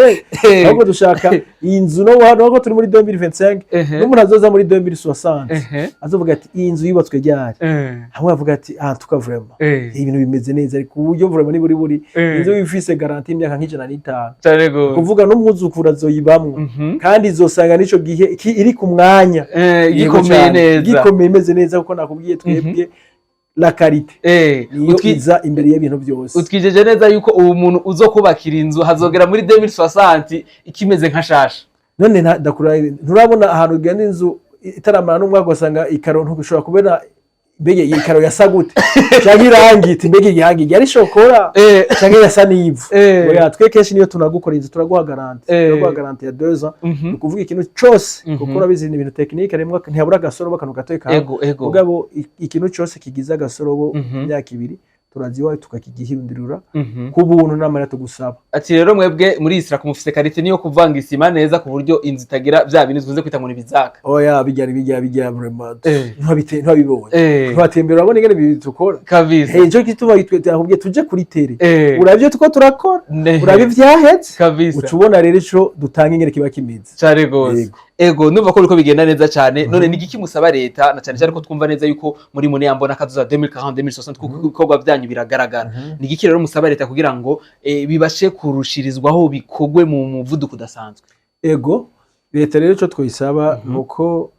Ahubwo dushaka iyi nzu no hano ko turi muri 2025, n'umuntu azoza muri 2060 azovuga ati: "Iyi nzu yubatswe ryari?" Hamwe avuga ati: "Ah, tuka vraiment ibintu bimeze neza." Ariko uburyo vraiment ni buri inzu ifise garantie y'imyaka nka 105, Cyane gose. kuvuga n'umwuzukuru azoyibamwo, kandi izosanga n'ico gihe iri ku mwanya. Gikomeye Yego cane, neza. Gikomeye, imeze neza, kuko nakubwiye twebwe la qualité niyo iza imbere y'ibintu byose. Utwijeje neza yuko ubu muntu uzokubakira inzu hazogera muri 2060 ikimeze nka shasha. None nturabona ahantu ugenda inzu itaramara n'umwaka, ugasanga ikaro ntushobora kubona mbega iyi karo yasa gute, canke irangi, iti: "Mbega irangi ryari shokora canke yasa n'ivu?" Oya, twe kenshi niyo tunagukora inzu turaguha garantie, turaguha garantie ya 2 ans. Ni ukuvuga ikintu cose, kuko urabizi ni ibintu technique, harimwo ntihabura agasorobo, akantu gatoyi kawe. ego ego Mugabo ikintu cose kigize agasorobo, imyaka 2 turaziwa tukakigihindurira ku buntu n'amahera tugusaba. Ati rero mwebwe muri Israko mufise qualité niyo kuvanga isima neza ku buryo inzu itagira bya bintu tukunze kwita ngo ni bizaka. Oya, bijya vraiment ntiwabibonye, ntiwatembera urabona ingene ibi dukora. Nico gituma nakubwiye tuje kuri terrain, uravye tuko turakora, urabe ivyaheze, uca ubona rero ico dutanga ingene kiba kimeze. Cyane gose. Yego. Ego, ndumva ko biriko bigenda neza cyane. None ni igiki musaba leta, na cyane cyane ko twumva neza yuko muri mune yambona kazoza 2040, 2060, kuko ibikorwa byanyu biragaragara? Ni igiki rero musaba leta kugira ngo bibashe kurushirizwaho, bikorwe mu muvuduko udasanzwe? Ego, leta rero ico twayisaba nuko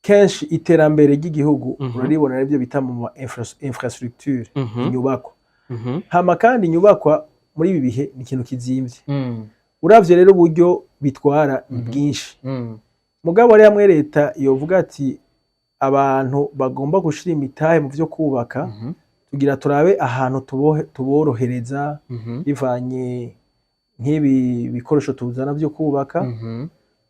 kenshi iterambere ry'igihugu uraribona aribyo bita mu ma infrastructure, inyubakwa. Hama kandi inyubakwa muri ibi bihe ni ikintu kizimvye. Uravye rero uburyo bitwara ni bwinshi. Mugabo rero hamwe leta yovuga ati Abantu bagomba gushira imitahe mu vyo kubaka, tugira turabe ahantu tuborohereza bivanye nk'ibi bikoresho tuzana vyo kubaka,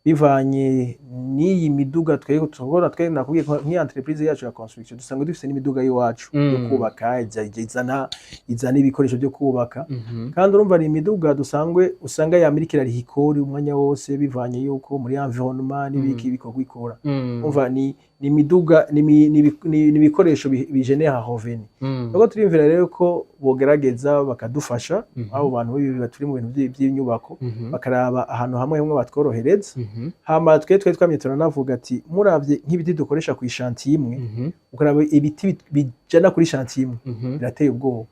bivanye n'iyi miduga twebwe tubona. Twe nakubwiye ko nk'iyi entreprise yacu ya construction dusanzwe dufise n'imiduga y'iwacu yo kubaka, izana ibikoresho byo kubaka. Kandi urumva ni imiduga dusanzwe usanga yamirikira rihikori umwanya wose, bivanye yuko muri environnement n'ibiki bikorwa ikora. Umva, ni imiduga, ni ibikoresho bigenera revenu. Nuko turiyumvira rero ko bogerageza bakadufasha, abo bantu b'ibi turi mu bintu by'inyubako, bakaraba ahantu hamwe hamwe batworohereza. Hama twe twamye turanavuga ati muravye nk'ibiti dukoresha ku i chantier imwe, ukaraba ibiti bijana kuri chantier imwe, birateye ubwoba.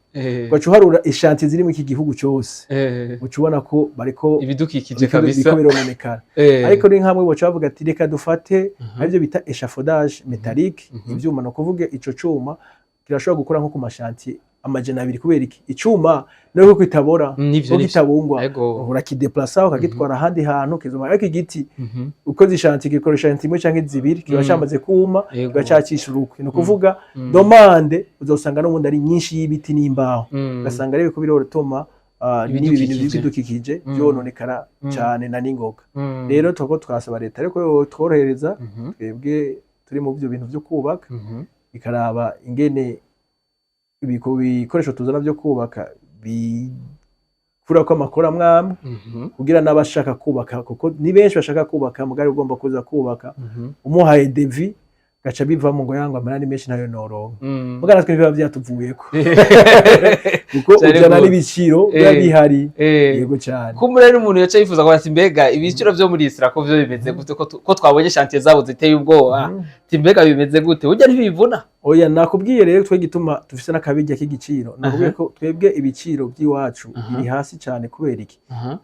Ugaca uharura i chantier ziri muri iki gihugu cyose, uca ubona ko bariko ibidukikije biriko kabisa birononekara. Ariko ni nkamwe boca bavuga ati reka dufate aribyo bita échafaudage métallique, ivyuma. No kuvuga ico cuma kirashobora gukora nko ku ma chantier 200. Kubera iki? Icuma niyo kitabora, Nivyo ko nivyo kitabungwa, urakideplasa ukagitwara ahandi hantu kizuma. Ariko igiti, ukoze i chantier, gikoresha chantier imwe canke zibiri, kiba camaze kuma, kiba cacisha urukwi. Ni ukuvuga demande uzosanga n'ubundi ari nyinshi y'ibiti n'imbaho, ugasanga rero ko birotuma n'ibi bintu Ibidukikije. by'ibidukikije byononekara cane na n'ingoga. Rero turiko twasaba leta ariko tworohereza twebwe turi mu byo bintu byo kubaka, ikaraba ingene ibikoresho tuzana byo kubaka bikurako amakora amwe, kugira n'abashaka kubaka, kuko ni benshi bashaka kubaka, mugari ugomba kuza kubaka umuhaye devis gaca bivamo ngo yangwa amara ni menshi, ntayo noronka. Muga natwe ntibiba byatuvuyeko, kuko Cyane ujana gose. n'ibiciro biba bihari. Yego cyane. Kumbura rero umuntu yaca yifuza kubaza ati mbega ibiciro vyo muri Isirako vyo bimeze gute, ko twabonye chantier zabo ziteye ubwoba? Ati mbega bimeze gute? Burya ntibivuna? Oya, nakubwiye rero twe gituma dufise n'akabirya k'igiciro. Nakubwiye ko twebwe ibiciro by'iwacu biri hasi cyane. Kubera iki?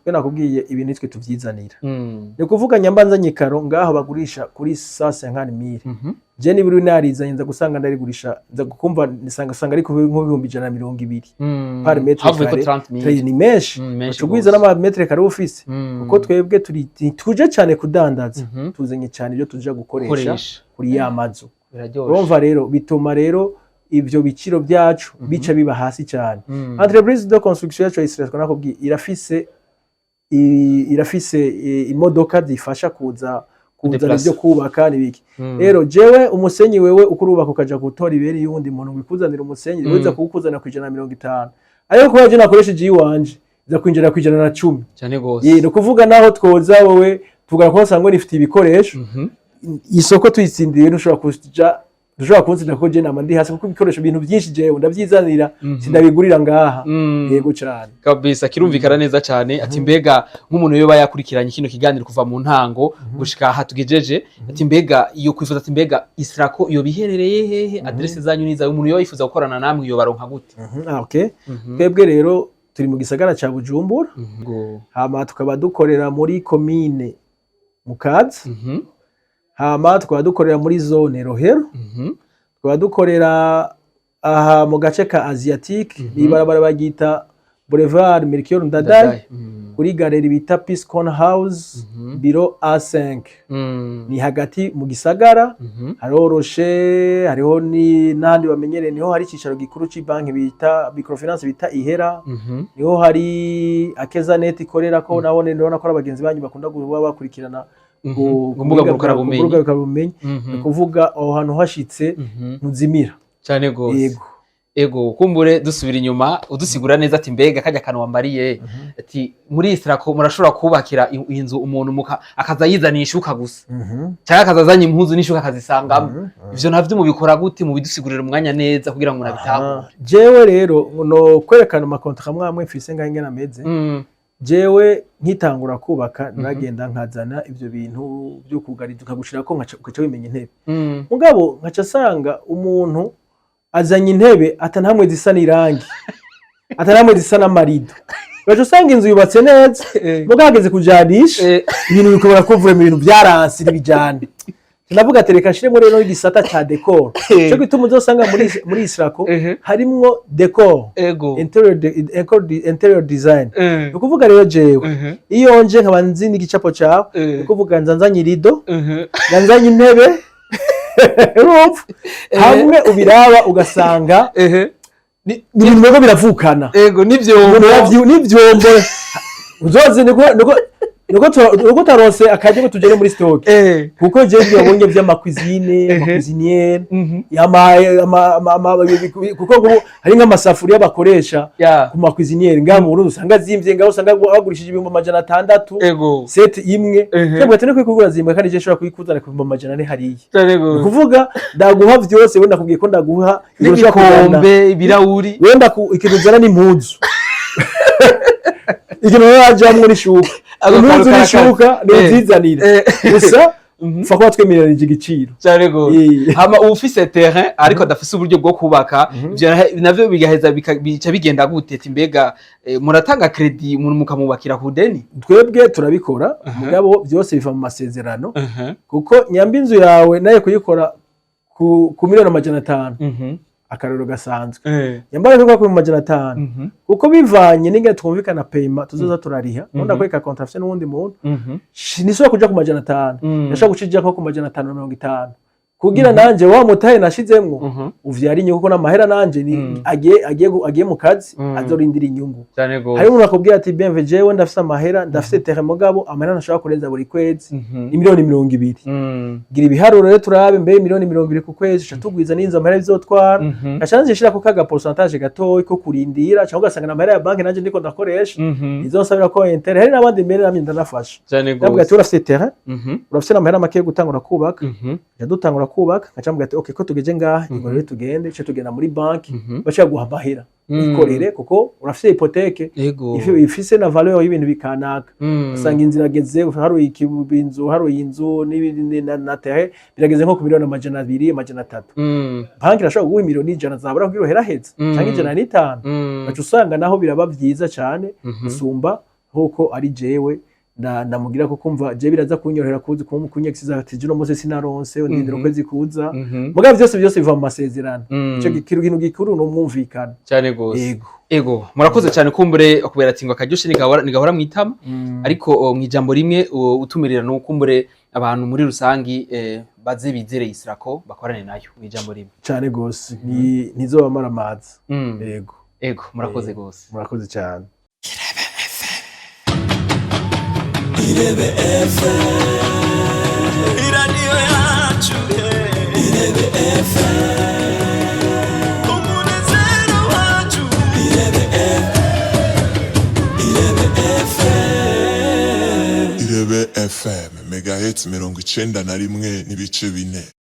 Twe nakubwiye ibintu nitwe tuvyizanira. Ni ukuvuga nyambanza nyikaro ngaho bagurisha kuri 150 000, je niba uri narizanye nza gusanga ndarigurisha, nza gukumva nisanga sanga ari ku nk'120 000 par mètre Havuye ko carré. 30 000. Très, ni menshi. Menshi Ucugwiza gose. n'ama mètre carré ufise, kuko twebwe turi tuje cyane kudandaza, tuzanye cyane ibyo tuja gukoresha Gukoresha. kuri ya mazu. Biraryoshe. Urumva rero bituma rero ivyo biciro byacu bica biba hasi cyane. Entreprise de construction yacu ya Israel, nakubwiye, irafise imodoka zifasha kuza kuzana Kudeplace. ibyo kubaka n'ibiki. Rero jewe umusenyi, wewe uko urubaka ukaja gutora ibere y'uwundi muntu ngo ikuzanire umusenyi, uza kuwukuzanira ku 150, ariko kubera je nakoresheje iyiwanje, iza kwinjira ku 110. Cyane gose. Ye, ni ukuvuga naho twoza wowe tugana ko usanga nifite ibikoresho, isoko tuyitsindiye ntushobora kuja, ntushobora kuntsindira, kuko je nama ndi hasi, kuko ibikoresho, ibintu byinshi jewe ndavyizanira, sindabigurira ngaha. Yego cyane. Kabisa, kirumvikana neza cyane. Ati mbega nk'umuntu yoba yakurikiranye kino kiganiro kuva mu ntango gushika aha tugejeje, ati mbega iyo kwifuza, ati mbega Israko iyo biherereye hehe? Adresse zanyu niza? Umuntu yoba yifuza gukorana namwe iyo baronka gute? Ah, okay. Twebwe rero turi mu gisagara ca Bujumbura, hama tukaba dukorera muri komine Mukaza, hama tukaba dukorera muri zone Rohero, tukaba dukorera aha mu gace ka Asiatique, ibarabara baryita Boulevard Melchior Ndadaye, Ndadaye. Kuri galerie bita Peace Corner House, biro A5. Ni hagati mu gisagara. Haroroshe, hariho n'ahandi bamenyereye, niho hari icicaro gikuru c'banki bita microfinance bita Ihera, niho hari Akeza Net ikorera ko. Nabone ndabona ko ari abagenzi banyu bakunda kuba bakurikirana Ku mbuga ngurukanabumenyi. ku mbuga ngurukanabumenyi. Ni ukuvuga aho hantu hashitse ntuzimira. Cyane gose. Yego. Ego, kumbure dusubira inyuma udusigura neza, ati mbega kajya kantu wambariye, ati muri Israko murashobora kubakira inzu umuntu akaza yizaniye ishuka gusa, cyangwa akaza azanye impuzu n'ishuka akazisangamo? Ivyo navyo mubikora gute? Mubidusigurira umwanya neza kugira ngo nabitahure. Jewe rero no kwerekana ama contrats amwe amwe mfise ngaho ingene ameze. Jewe nkitangura kubaka naragenda nkazana ivyo bintu byo kugariza, ukagushirako ugaca wimenya intebe. Mugabo nkaca asanga umuntu azanye intebe ata ntamwe zisa n'irangi, ata ntamwe zisa n'amarido, ugaca usanga inzu yubatse neza, mugabo hageze kujanisha ibintu bikobora kuvura ibintu byaranse ntibijane. Ndavuga ati reka nshiremo rero igisata ca décor, cyo gituma uzosanga muri Israko harimwo décor, interior design. Ni ukuvuga rero jewe iyo nje nkaba nzi n'igicapo cawe, ni ukuvuga nza nzanye irido, nza nzanye intebe. Urumva, hamwe ubiraba ugasanga ni ibintu biba biravukana. Ego, n'ivyombo. Umuntu n'ivyombo uzoze niko taronse akaryo ngo tugere muri stock, kuko jewe ibyo wabonye vy'ama cuisine, ama cuisinière, kuko nk'ubu hari nk'amasafuriya bakoresha ku ma cuisinière ngaha mu Burundi, usanga azimvye, ngaho usanga bagurishije 600,000 set imwe. Cyangwa ati no kugura zimwe, kandi je nshobora kuyikuzana ku 400,000 hariya. Ni ukuvuga ndaguha vyose, wenda nakubwiye ko ndaguha ibintu ushobora kugana. N'ibikombe, ibirahuri. Wenda ikintu uzana n'impuzu, ikintu wajamwo n'ishuka. Ako Impuzu kantu. n'ishuka nuzizanire gusa, upfa kuba twemeranije igiciro. Cyane gose. Hama uwufise terrain ariko adafise uburyo bwo kubaka, ivyo navyo bigaheza bica bigenda gute? Ati mbega muratanga crédit, umuntu mukamubakira ku deni? Twebwe turabikora, mugabo byose biva mu masezerano, kuko nyamba inzu yawe nayo kuyikora ku 500,000,000, akarero gasanzwe, nyamba nayo kuyikora ku 500,000, kuko bivanye n'ingene twumvikana paiement tuzoza turariha, ubundi akwereka contrat afise n'uwundi muntu, ntisubira kuja ku 500, ndashobora guca ija nko ku 550, kugira nanje wa mutahe nashizemwo uvyara inyungu, kuko n'amahera nanje ni agiye mu kazi, azorindira inyungu. Cyane gose. Hari umuntu akubwira ati: "Benve, jewe ndafise amahera, ndafise terrain, mugabo amahera ntashobora kurenza buri kwezi ni 20,000,000." Gira ibiharuro rero turabe, mbe 20,000,000 ku kwezi uca tugwiza n'inzu amahera bizotwara, ngaca nanje nshirako kaga pourcentage gatoyi ko kurindira, cyangwa ugasanga n'amahera ya banki nanje ndiko ndakoresha, izonsabira ko intérêt. Hari n'abandi mbere namye ndanafasha, Cyane ndavuga ati: gose. "Urafise terrain, urafise n'amahera make yo gutangura kubaka." Dutangura kubaka, nkaca mvuga ati: "Okay, ko tugeze ngaha, ingo rero tugende." Ce tugenda muri banki, baca guha amahera, ikorere, kuko urafise hypothèque ifise na valeur y'ibintu bikanaka. Usanga inzu irageze, haruye inzu, haruye inzu n'ibindi na terrain, birageze nko ku 200,000,000, 300,000,000. Banki irashobora kuguha 100,000,000 zabura kugira uheraheze, canke 105,000. Ugaca usanga naho biraba vyiza cane gusumba nkuko ari jewe ndamugira, ko kumva je biraza kunyorohera kuzi kunyegisiza ati: "Uno munsi sinaronse, ndindira ukwezi kuza." Mugabo vyose byose biva mu masezerano. Ico kintu gikuru ni umwumvikano. Cyane gose. Yego. Ego, murakoze cyane. Kumbure kubera ati ngo akaryoshe nigahora mwitama, ariko mw'ijambo rimwe utumirira no kumbure abantu muri rusangi baze bizere Israko, bakorane nayo, mw'ijambo rimwe. Cane gose, ni ntizobamara amazi. Yego. Ego, murakoze gose. Murakoze cyane. Irebe FM, iradiyo yacu, Irebe FM, umunezero wacu, Irebe Irebe FM. Irebe FM, megahertz 91.4.